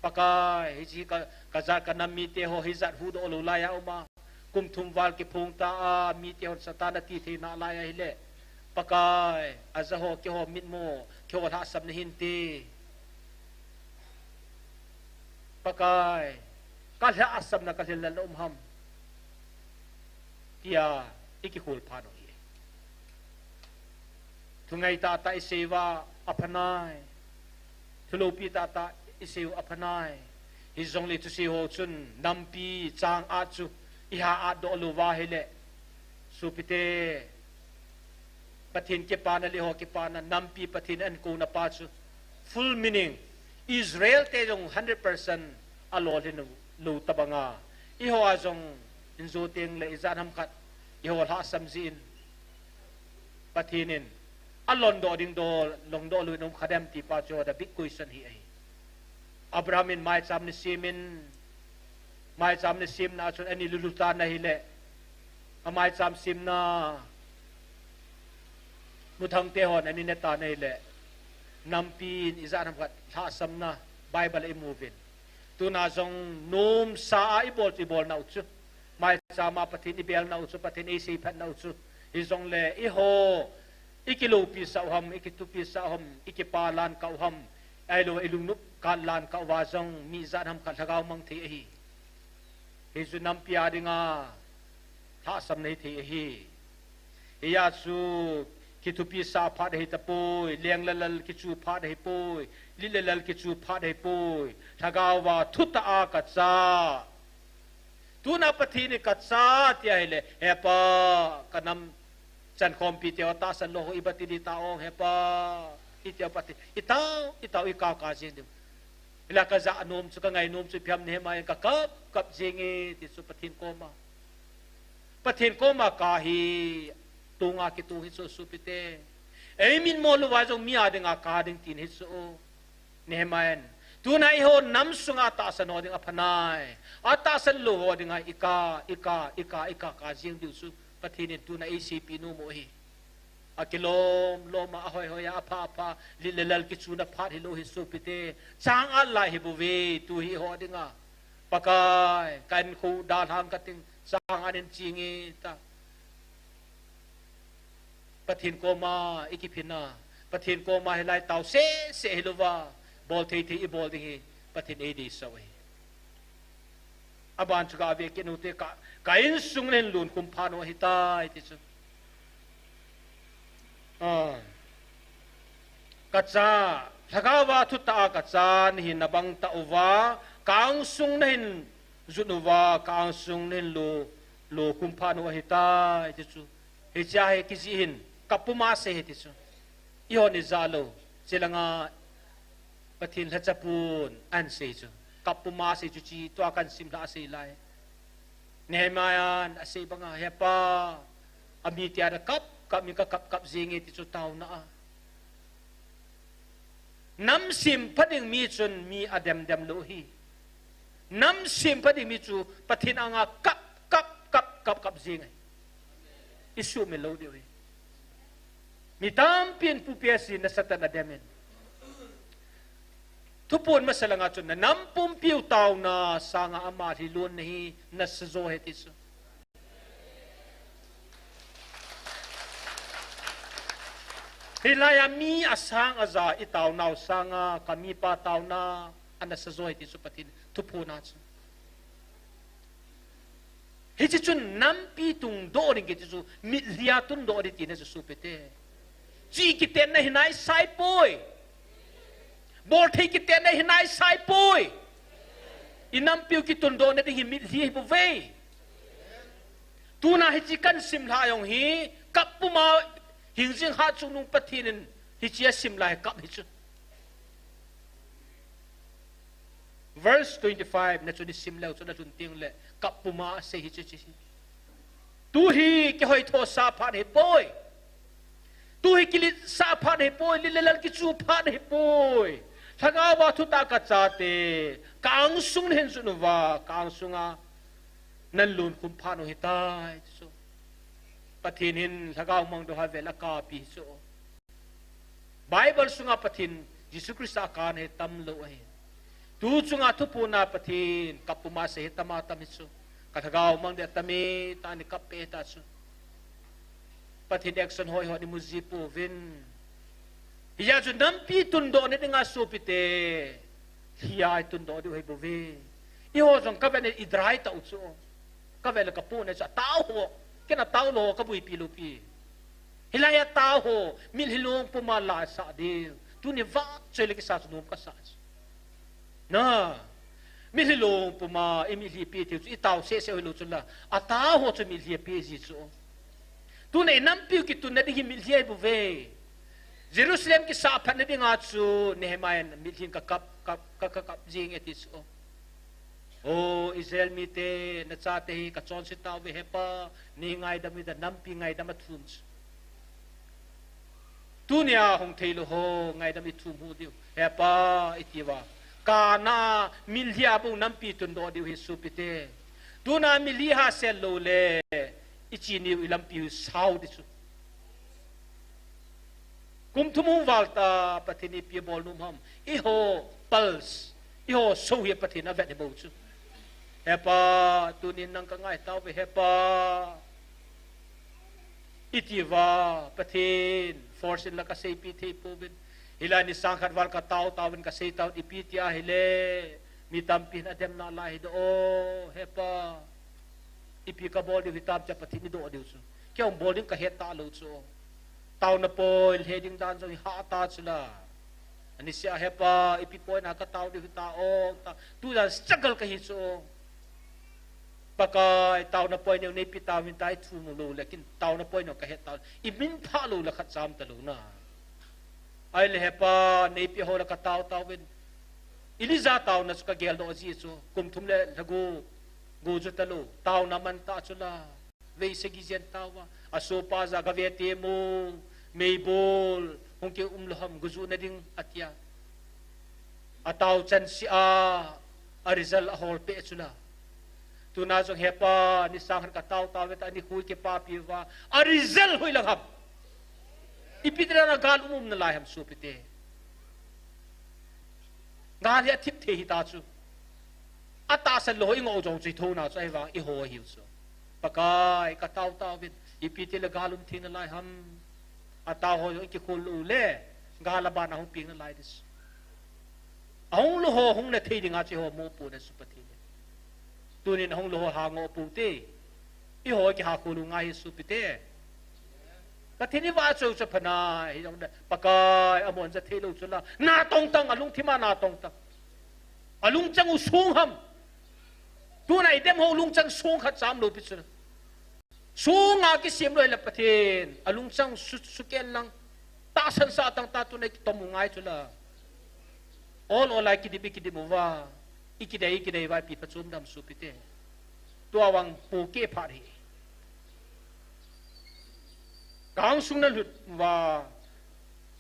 Pakai, hiche ka, kajat kanam mite ho hijat huhdoh lou laiya uma. Kum thum val kiphong ta a, mite hon Satan ati thei nalai ahile. Pakai, aja ho, keiho mitmu, keiho lhahsamna hinte. Pakai, kalhahsamna kalhinlelna um ham. Tia, ikikhol phat u hi. Thungai tahtah isei uva aphanai. Thuloupi tahtah isei u aphanai. Hijongle thusei ho chun nampi chang at chu iha atdoh louva ahile. Sopite, Pathen kipana le eiho kipana, nampi Pathen ahin kouna pa chu. Full meaning, Israel te jong hundred percent alolhin lou tabanga. Eiho a jong injo tengle ijat ham khat, eiho lhahsam jeh in. Pathen in, alondoh ding dol, longdoh lou in um kha dem ti pa chu the big question hi ahi. Abraham in maicham ana sem in, maicham ana semna a chun ana lulu tan ahile, amaicham semna, muthang te hon ana ne tan ahile, nampi in ijat ham khat lhahsamna, Bible a imu uvin. Tuna jong nomsa a ibol chu ibolna u chu. Maicham a Pathen ibelna u chu, Pathen eiseiphatna u chu. Hijongle eiho, ikiloupisah u ham, ikithupisah u ham, ikipa lan kah u ham. Ahilou, ilungnop kah lan kah uva jong, mi ijat ham khat lhagao mang thei ahi. Hichu nampi a dinga, lhahsamna hithei ahi. Hia chu, kithupisah phat ahitapoi, leng le lal kichu phat ahipoi, lit le lal kichu phat ahipoi, lhagao va thutah a kacha. Tuna Pathen in kacha tia ahile, He Pa, kanam chankhompi te ho tahsan lou ho iba ti ding ta ong, He Pa, iti a Pathen, itao, itao, ikah kah jeng diu. Hila kajah nom chu, kangai nom chu ipi ham Nehemiah in kakap kap jenge ti chu Pathen koma. Pathen koma kah hi, tonga kitong hi chu sopite. Eimitmo louva jong mi a dinga kah ding tin hi chu. Nehemiah in. Tuna eiho nam sunga tahsan ho ding aphanai. Atahsan lou ho dinga ikah, ikah, ikah, ikah kah jeng diu chu. Pathen in tuna eiseipeh nom u ahi. Akilom lom a, ahoi hoi a, apha apha, lit le lal kichuna phat hilou hi sopite. Chang at lai hi bou ve, tu hi eiho dinga. Pakai, kahinkho dalhang kating, chang at in chenge ta. Pathen koma i kiphin a, Pathen koma hilai tao sese hilouva, bol thei thei i bol ding hi, Pathen ei deisah u ahi. Aban chu gave kit u hite, ka, ka insung nahin lhun khum phat u ahitai ti chu. Ah. Ka cha, lhagao a thutah a ka cha nahin nabang tauva, ka angsung nahin jut uva, ka angsung nahin lo, lo khum phat u ahitai ti chu. Hichea hi kijih hin, kap puma asei ahi ti chu. Eihon ijah lou, chulanga Pathen lhacha pun ahin sei chu. Kap puma asei chu chi, tua kahin sim lhah asei lai. Nehemiah in asei banga, Hepa, amite a kap, kap mi ka kap, kap jing e ti chu taona a. Nam sempha ding mi chun mi adem dem lou ahi. Nam sempha ding mi chu Pathen anga kap, kap, kap, kap, kap jing ahi. I sumil lou diu ahi. Mi tampin pupi asin nasatah in adem in. Thuphon masa langa chun na nam pumpiu taona sanga ama lhilon na hi nasa jo ahi ti chu. Hilai a mi asang aja i taonau sanga ka mipa taona anasa jo ahi ti chu Pathen thuphon a chu. Hiche chun nampi tungdoh ding kiti chu mitlhi a tundoh ding tina chu sopite. Chi kitenna hi naisai poi. Bolthei kitenna hi naisai poi. I nampiu kitundoh na ding hi mitlhi ahi bouve. Tuna hiche kahin sim lhah jong hi kap puma hingjing hat chungnung Pathen in hiche asim lai kap hi chu. Verse twenty-five na chu ni sim leu chu na lhun teng le kap puma asei hi chu chi. Tu hi kihoi thosah phat hipoi. Tu hi kiletsah phat hipoi, lilelal kichu phat hipoi. Lhagao a thutah ka chate, ka angsung nahin jut uva, ka angsunga nahin lon khum phat u ahitai chu. Pathen hin lhagao mangdoh a vel a kapi chu. Bible sunga Pathen Jesu Christa akan hi tamlou ahi. Tu chunga thuphon a Pathen kap puma asei hi tam a tam hi chu. Ka lhagao mang ding atam e, tani kap peh ta chu. Pathen action hoi hoi ni mu ji pouvin. Hijeh chun nampi tundoh na dinga sopite. Hiya i tundoh diu ahi bouve. Eiho jong ka vet in i dry tau chu. Ka vet le ka pu ne chu atao ho. Ken atao lou ho ka buipi lou pi. Hilai a tao ho, mitlhi long puma la sa diu. Tuni vah choi le kisa chu nom kasa chu. Na, mitlhi long puma, i mitlhi pe thei chu, i tao sese hilou chu la. Atao ho chu mitlhi pe ji chu. Tuna i nampiu kitunna ding hi mitlhi ahi bouve. Jerusalem kisah phatna dinga chu, Nehemiah in mitlhi in ka kap, kap, ka, ka kap jing e ti chu. O Israel mite, na chate hi ka chonse tauve Hepa, nei ngaidam in tia nampi ngaidam a thum chu. Tunia hung thei lou ho ngaidam i thum hu diu. Hepa, i tia. Kana mitlhi a bou nampi tundoh diu hi sopite. Tuna mitlhi ha sel lou le, i chiniu i lampiu sao di chu. Kum thum hung val ta Pathen ipi bol nom ham. Eiho pulse, eiho so hi Pathen avet hi bou chu. Hepa, tunin nang ka ngai tauve Hepa. I tia, Pathen, force in la ka seipi thei pouvin. Hilai ni sang khat val ka tao tauvin ka sei tau ipi tia hile. Mi tampin adem nalai hi doh o, Hepa. Ipi ka bol diu hitam tia Pathen i doh diu chu. Kei hung bol ding ka het talou chu. Taona poi, lhe ding dan jong i ha ta chu la. Ani sia Hepa, ipi poina ka tao diu hita o, ta. Tu dan struggle ka hi chu. Pakai, taona poi neu neipi tauvin tai thu mu lou le, kin taona poi neu ka het ta. I min pha lou le khat cham talou na. Ai le Hepa, neipi ho le ka tao tauvin. Elijah taona chu ka gel doh ji chu, kum thum le lha gup, go ju talou, taona man ta chu la. Vei sagi jen tauva, asopa ja gave te mo, meibol, hung kium lou ham, go ju na ding, atia. Atao chan si a, a result ahol peh chu la. Tuna jong Hepa, ni sang khat ka tao tao ve ta, ni khui kipapi uva, a result hoi lang ham. Ipi tia na gal um um nalai ham sopite. Gal hi athip thei hita chu. Atahsan lou ho i ngoh jong chu i thona chu ahivang i ho ahiu chu. Pakai ka tao tauvin, ipi tia le gal um thei nalai ham. Atao ho jong i kikhol lou le, gal a ban a hung peng nalai ding. Ahung lou ho hung na thei dinga chu eiho mopohna chu Pathen in. Tunin ahung lou ho hangoh pou te. Eiho kihakhol u ngai hi sopite. Pathen i vahchoi u chu pha na, hijongle Pakai amon ja thei lou chu la. Na tong tang, alungthim a na tong tang. Alungchang u song ham. Tuna i dem ho lungchang song khat cham lou pi chu. Sunga kisem lou le Pathen, alungchang su, suken lang. Tahsan sah tang ta tuna i kitom u ngai chu la. Ol ol a i kidim, i kidim uva. I kidei, i kidei uva ipi phachom dem sopite. Tua vang pohkeh phat hi. Kang sung na lut uva.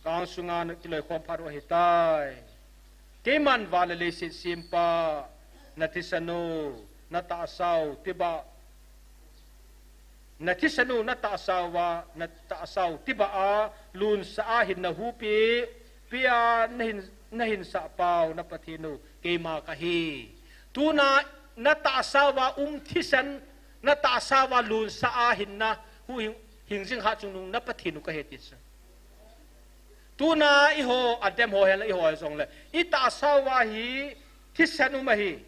Kang sunga na kiloikhom phat u ahitai. Keiman van le leiset sempa, na thisan u, na tahsa u, tibah, na thisan u, na tahsa uva, na tahsa u tibah a, lunsah a hinna huhpi, pia na hin, na hinsah pau, na Pathen u, keima kahi. Tuna, na tahsa uva um thisan, na tahsa uva lunsah a hinna, hu hing, hingjing hatchungnung, na Pathen u kahi ti chu. Tuna eiho, adem ho hen la eiho jongle. I tahsa uva hi, thisan um ahi.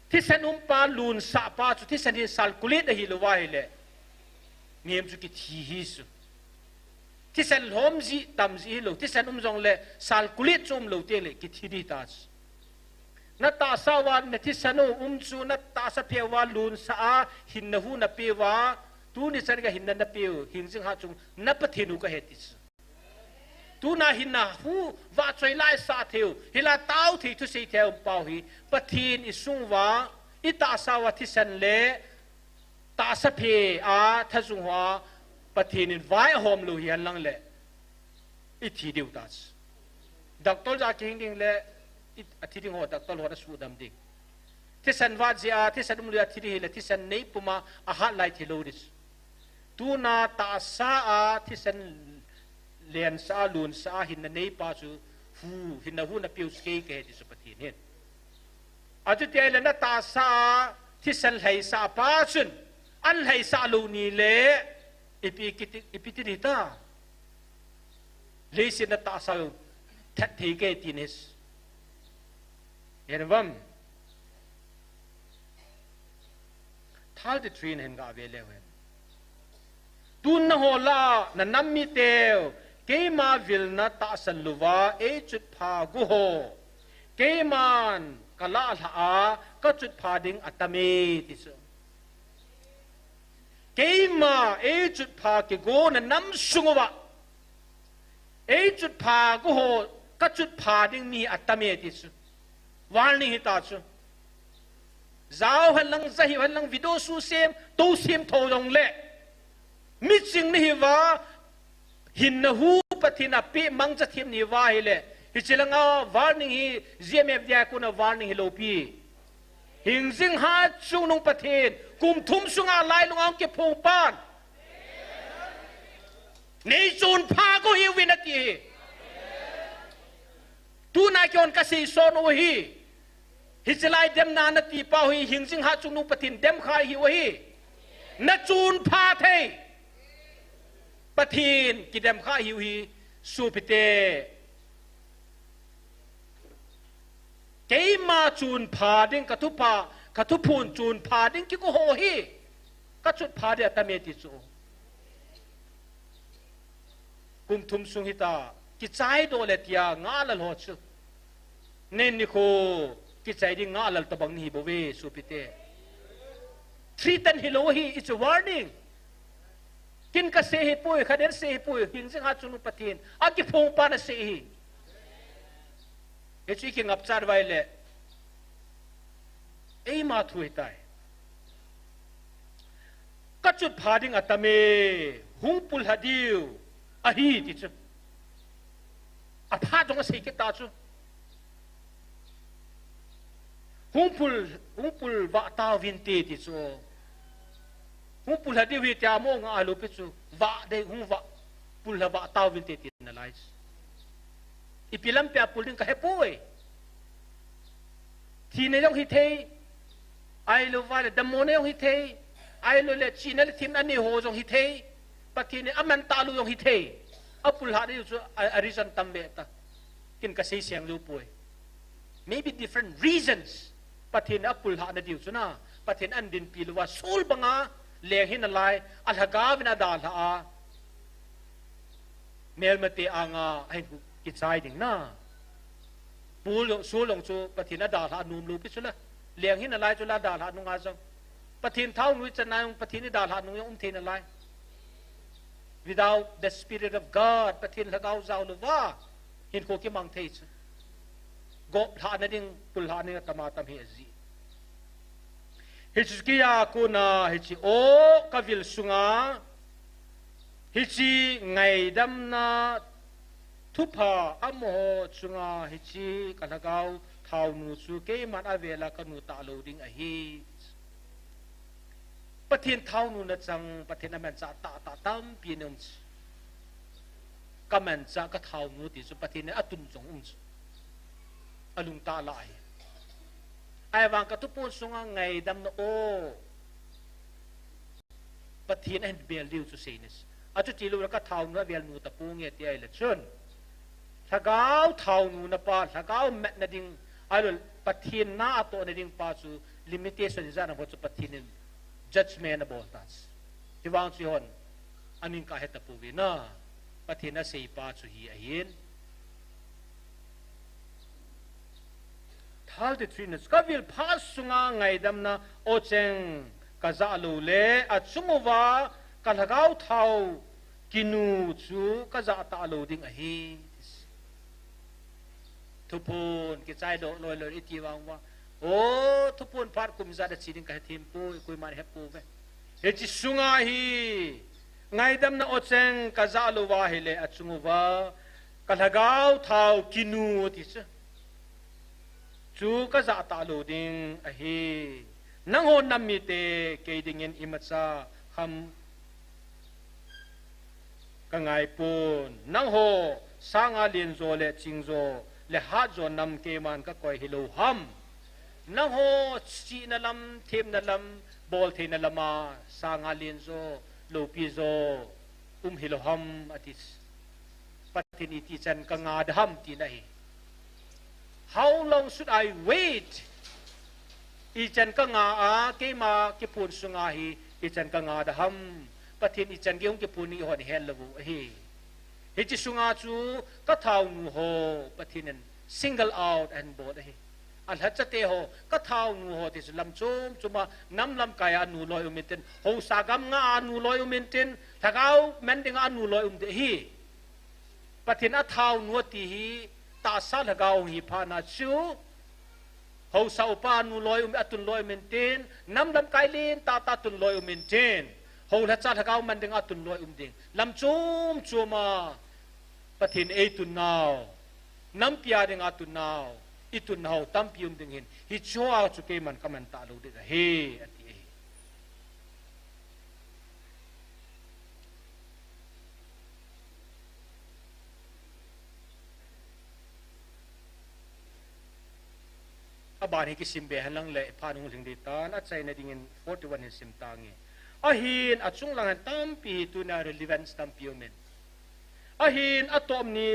Thisan umpa lunsah pa chu, thisan hi circulate ahi lou va ahile. Mihem chu kithi hi chu. Thisan lhom ji, tam ji hi lou. Thisan um jongle, circulate chu um lou teng le, kithi ding ta chu. Na tahsa uva, na thisan u um chu, na tahsa phe uva lunsah a, hinna hu na pe uva, tuni chan gei hinna na pe u, hingjing hatchung, na Pathen u kahi ti chu. Tuna hinna hu, vahchoi lai sah thei u, hinla tao thei thusei thei um pau hi, Pathen i sung uva, i tahsa uva thisan le, tahsa phe a, thajung hoa, Pathen in vai ahom lou hi hen lang le, i thi diu ta chu. Doctor ja kihing ding le, i, athi ding ho, doctor ho na sudam ding. Thisan vat jeh a, thisan um lou a thi ding hile, thisan nei puma, ahat lai thi lou ding. Tuna tahsa a, thisan lensah a, lunsah a, hinna neipa chu, hu, hinna hu na pe u chu kei kahi ti chu Pathen hin. Achuti ahile na tahsa a, thisan lhaisah pa chun, an lhaisah lou ni le, ipi kiti, ipi ti ding ta. Leiset na tahsa u, that thei kei ti nis. Hen vam. Thirty-three na hin ga ve leu hen. Tun na ho lah a, na nam miteu, keima vilna tahsan louva, ei chutpha gu ho. Keiman ka lah lhah a, ka chutpha ding atam e, ti chu. Keima ei chutpha kigo na nam sung uva. Ei chutpha gu ho, ka chutpha ding mi atam e ti chu. Warning hi ta chu. Jao hen lang, ja hiu hen lang, video su sem, tou sem tho jong le. Miching ni hi uva, hinna hu Pathen a pe mangcha them ni uva ahile. Hiche langa warning hi, G M F D I a kona warning hi lou pi. Hingjing hatchungnung Pathen, kum thum sunga lailung a hung kiphong pan. Nei chunpha gu hiuvin ati hi. Tuna kihon ka seison u hi. Hiche lai demna na ti pau hi, hingjing hatchungnung Pathen demkha hiu hi. Na chunpha thei. Pathen kidemkha hiu hi, sopite. Keima chunpha ding ka thupha, ka thuphon chunpha ding kigo ho hi. Ka chutpha ding atam e ti chu. Kum thum sung hita, kichai doh le tia, nga lal ho chu. Nei nikho, kichai ding nga lal tobang ni hi bou ve, sopite. Threaten hi lou hi, it's a warning. Kin ka sei hi poi, khaden sei hi poi, hingjing hatchungnung Pathen. Akiphong pa na sei hi. Hichu i kingapchat uva ahile. Eima thu hitai. Ka chutpha ding atam e, hung pullha diu ahi ti chu. Aphat jong asei kit ta chu. Hung pull, hung pull vah tauvin te ti chu. Hung pullha diu hi tia mo nga lou pi chu. Vah dei hung vah. Pullha vah tauvin te ti nalai chu. Ipi lampi a pull ding ka hepoi. Thina jong hithei. Ahilou vale damna jong hithei. Ahilou le chihna le themna nei ho jong hithei. Pathen in aman talou jong hithei. Apulhah na diu chu a, a reason tam be ta. Ken kasei seng lou poi. Maybe different reasons. Pathen in apulhah na diu chu na. Pathen in ahin dinpi lou va, Saul banga leng hina lai, alhagao vin adalhah a. Melmate anga ahin kichai ding na. Paul jong, Saul jong chu Pathen in adalhah nom lou pi chu la. Leng hina lai chu la adalhah nunga jong. Pathen thaonu ichan na jong, Pathen in dalhah nung jong um thei nalai. Without the Spirit of God, Pathen lhagao jao lou va, hinkho kimang thei chu. Goplhah na ding, pullhah na ding atam atam hi aji. Hichu kia kona, hiche o kavil sunga, hiche ngaidamna thupha amaho chunga hiche kalhagao thaonu chu keiman avela kanu talou ding ahi. Pathen thaonu nachang, Pathen amanchah tahtah tampi ana um chu. Kamanchah kathaonu ti chu Pathen in atun jong um chu. Alungtah lah ahi. Ahivang kathupon sunga ngaidamna o Pathen ahin bel diu chu seinis. Achuti loule kathaonu avel nu taponge ti ahile chun. Lhagao thaonu na pa, lhagao matna ding, ahilou Pathen na atoh na ding pa chu limitation ijat na bou chu Pathen in judgment abol ta chu. Hivang chu hon, aning kahe tapouvin na, Pathen asei pa chu hi ahin. Thirty-three na, kavil phat sunga ngaidamna ocheng kajah loule, achung uva kalhagao thao kinu chu kajah talou ding ahi. Thuphon kichai doh loi loi iti vang uva. O, thuphon phat kum ijat ache ding kahe thim poi, koiman hepouve. Hiche sunga hi, ngaidamna ocheng kajah lou va ahile achung uva, kalhagao thao kinu ti chu. Chu kajah talou ding ahi. Nangho nam mite kei dingin imacha ham kangaipon. Nangho sanga lenjo le chingjo le hatjo nam keiman kakoi hilou ham. Nangho chihna lam, themna lam, boltheina lama sanga lenjo, loupi jo um hilou ham ati. Pathen in iti chan kanga da ham tina ahi. How long should I wait? Ichan kanga a, keima kiphon sunga hi, ichan kanga da ham. Pathen ichan gei hung kiphon ni hon hel lou ahi. Hiche sunga chu kathaonu ho, Pathen in single out ahin bol ahi. Alhachate ho, kathaonu ho ti chu lam chom choma, nam lamkai a nu loi um intin, haosa gamnga a nu loi um intin, lhagao man dinga nu loi um ding ahi. Pathen athaonu ati hi, tahsa lhagao hi phat na chu, haosa upa a nu loi um, atun loi um intin, nam lamkai lentah tah tun loi um intin, hou lhacha lhagao man dinga tun loi um ding. Lam chom choma, Pathen eitun nau, nampi a dinga tun nau, itun nau tampi um ding ahin, hicheho a chu keiman kaman talou ding ahi, ati ahi. Aban hi kisim be henlang le, phat hung lhing ding tan, achaina dingin forty-one hin sim tange. Ahin achung lang hin tampi hi tuna relevance tampi um in. Ahin atop ni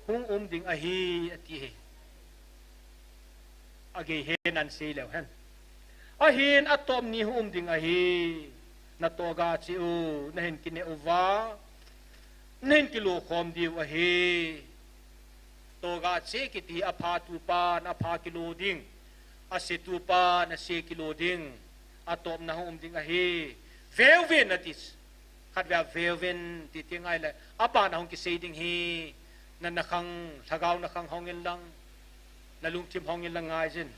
hung um ding ahi, ati hi. Agei he nan sei leu hen. Ahin atop ni hung um ding ahi. Natoh ga cheh u, nahin kineh uva, nahin kilo khom diu ahi. Toh ga cheh kiti hi apha tupan apha kilo ding, ase tupan ase kilo ding, atopna hung um ding ahi. Veuvin ati. Khatvei a veuvin ti ti ngai le, aban a hung kisei ding hi, na, nakhang, lhagao nakhang hong inlang, nalungthim hong inlang ngaijin.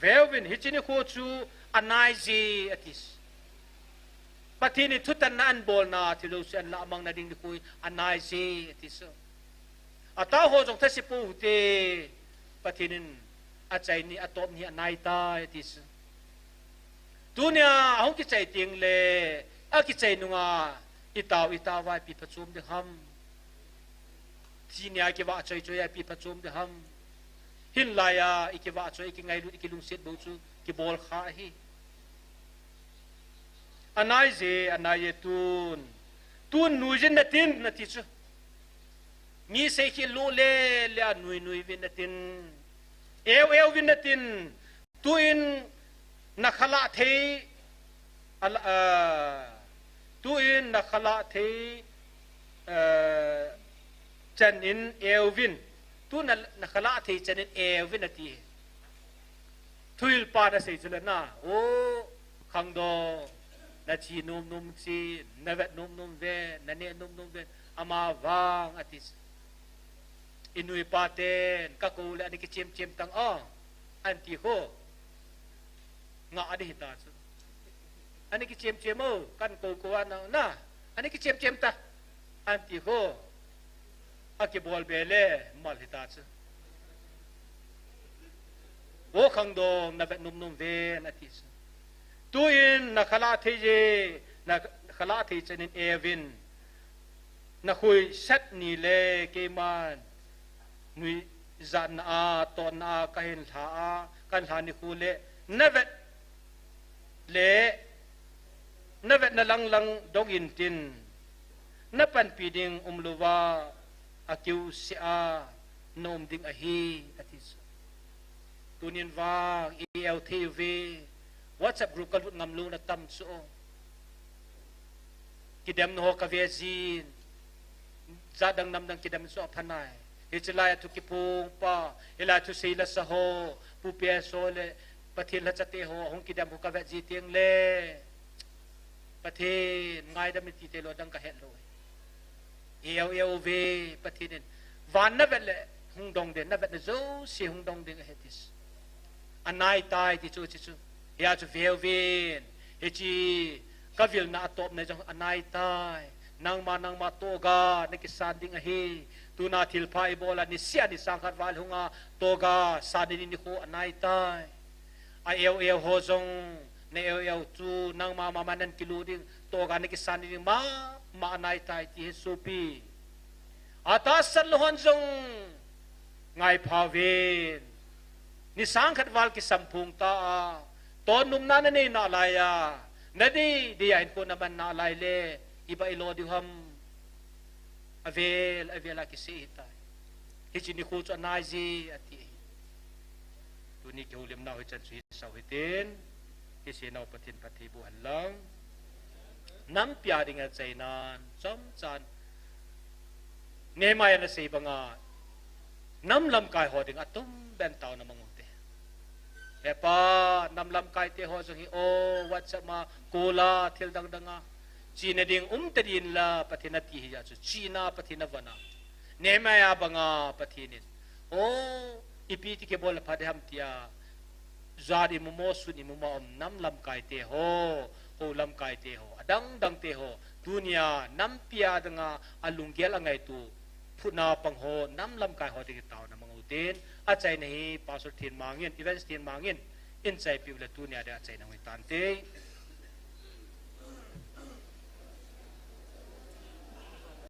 Veuvin, hiche nikho chu anai je ati. Pathen in thutanna abolna, thil jouse ahin lahmang na ding nikho hi anai je ati chu. Atao ho jong thase pou hite, Pathen in achai ni, atop ni anai tai ati chu. Tunia ahung kichai teng le, akichai nunga, itao, itao a ipi phachom ding ham. Thi nia kivah choi choi a ipi phachom ding ham. Hinlai a, ikivah choi, ikingailut, ikilungset bou chu, kibol kha ahi. Anai je, anai je tun. Tun nuijin natin nati chu. Mi sei khel lou le le a nui nui vin natin. Eu eu vin natin. Tuin na khalah thei, ala, ah, tuin na khalah thei, ah, chan in eu vin. Tu na, na khalah thei chan in eu vin ati. Thuhilpa na sei chu le na, o, khangdong, na chi nom nom chi, na vet nom nom ve, na neh nom nom ve, ama vang ati. I nuipa ten, ka kou le, ani kichem chem tang o, anti ho. Nga ani hita chu. Ani kichem chem o, kan kou kou a na, na, ani kichem chem ta, anti ho. Akibol be le, mal hita chu. O khangdong, na vet nom nom ven, ati chu. Tuin, na khalah thei je, na khalah thei chan in eu vin. Na khui set ni le, keiman. Nuijatna a, tonna a, ka hin lha a, kan lha ni khu le, na vet le, na vetna lang lang dong in tin, na panpi ding um louva, a kiu se a, na um ding ahi, ati chu. Tunin vang, i eu thei ve, WhatsApp group ka lut ngam lou na tam chu. Kidem na ho ka ve jin. Jat dang nam dang kidem chu a phanai. Hichi lai a thu kiphong pa, hilai thu sei la sa ho, pu pe so le, Pathen la chate ho, hung kidem ho ka ve ji teng le. Pathen, ngaidam in ti te lou dang ka het lou. Eu eu ve, Pathen in. Van na vet le, hung dong ding, na vetna jouse hung dong ding ahi ati chu. Anai tai ti chu, ti chu. Hia chu veu vin. Hichi, ka vilna a tawpna jong anai tai. Nangma, nangma toga, na kisan ding ahi. Tuna thilpha i bol a, ni sia ni sang khat val hunga, toga, san ni ni khu anai tai. A eu eu ho jong, na eu eu chu, nangma mama nan kilu ding, toga na kisan ding, ma, ma anai tai ti hi supi. A tahsan lou hon jong, ngai pha vin. Ni sang khat val kisam phung ta a, to num na na nei na lai a, na di, di a in ko na man na lai le, i ba i lo di ham. Avel, avel a kisei hi tai. Hichi ni khu chu anai ji ati. Tuni kihoulimna hoi chan chu hi sau hitin. Hi se nau Pathen phatthei boh hen lang. Nam pia ding a chainan, chomchan. Nehemiah na sei banga. Nam lamkai ho ding a tum ben tao na mang u te. He pa, nam lamkai te ho jong hi o, WhatsApp ma, kola, thil dang dang a. China ding um te din la, Pathen a ti hi ja chu. China Pathen a vana. Nehemiah banga Pathen in. O, ipi ti ke bol pha de ham tia. Jat i mumo sun i muma om nam lamkai te ho, ho lamkai te ho, adang dang te ho. Tunia nam pia danga a lunggel a ngaitu. Phutna pang ho, nam lamkai ho te ke tao na mang u tin. A chaina hi, Pastor Thin Mangin, Events Thin Mangin. In chai piu le tunia de a chaina ngui tan te.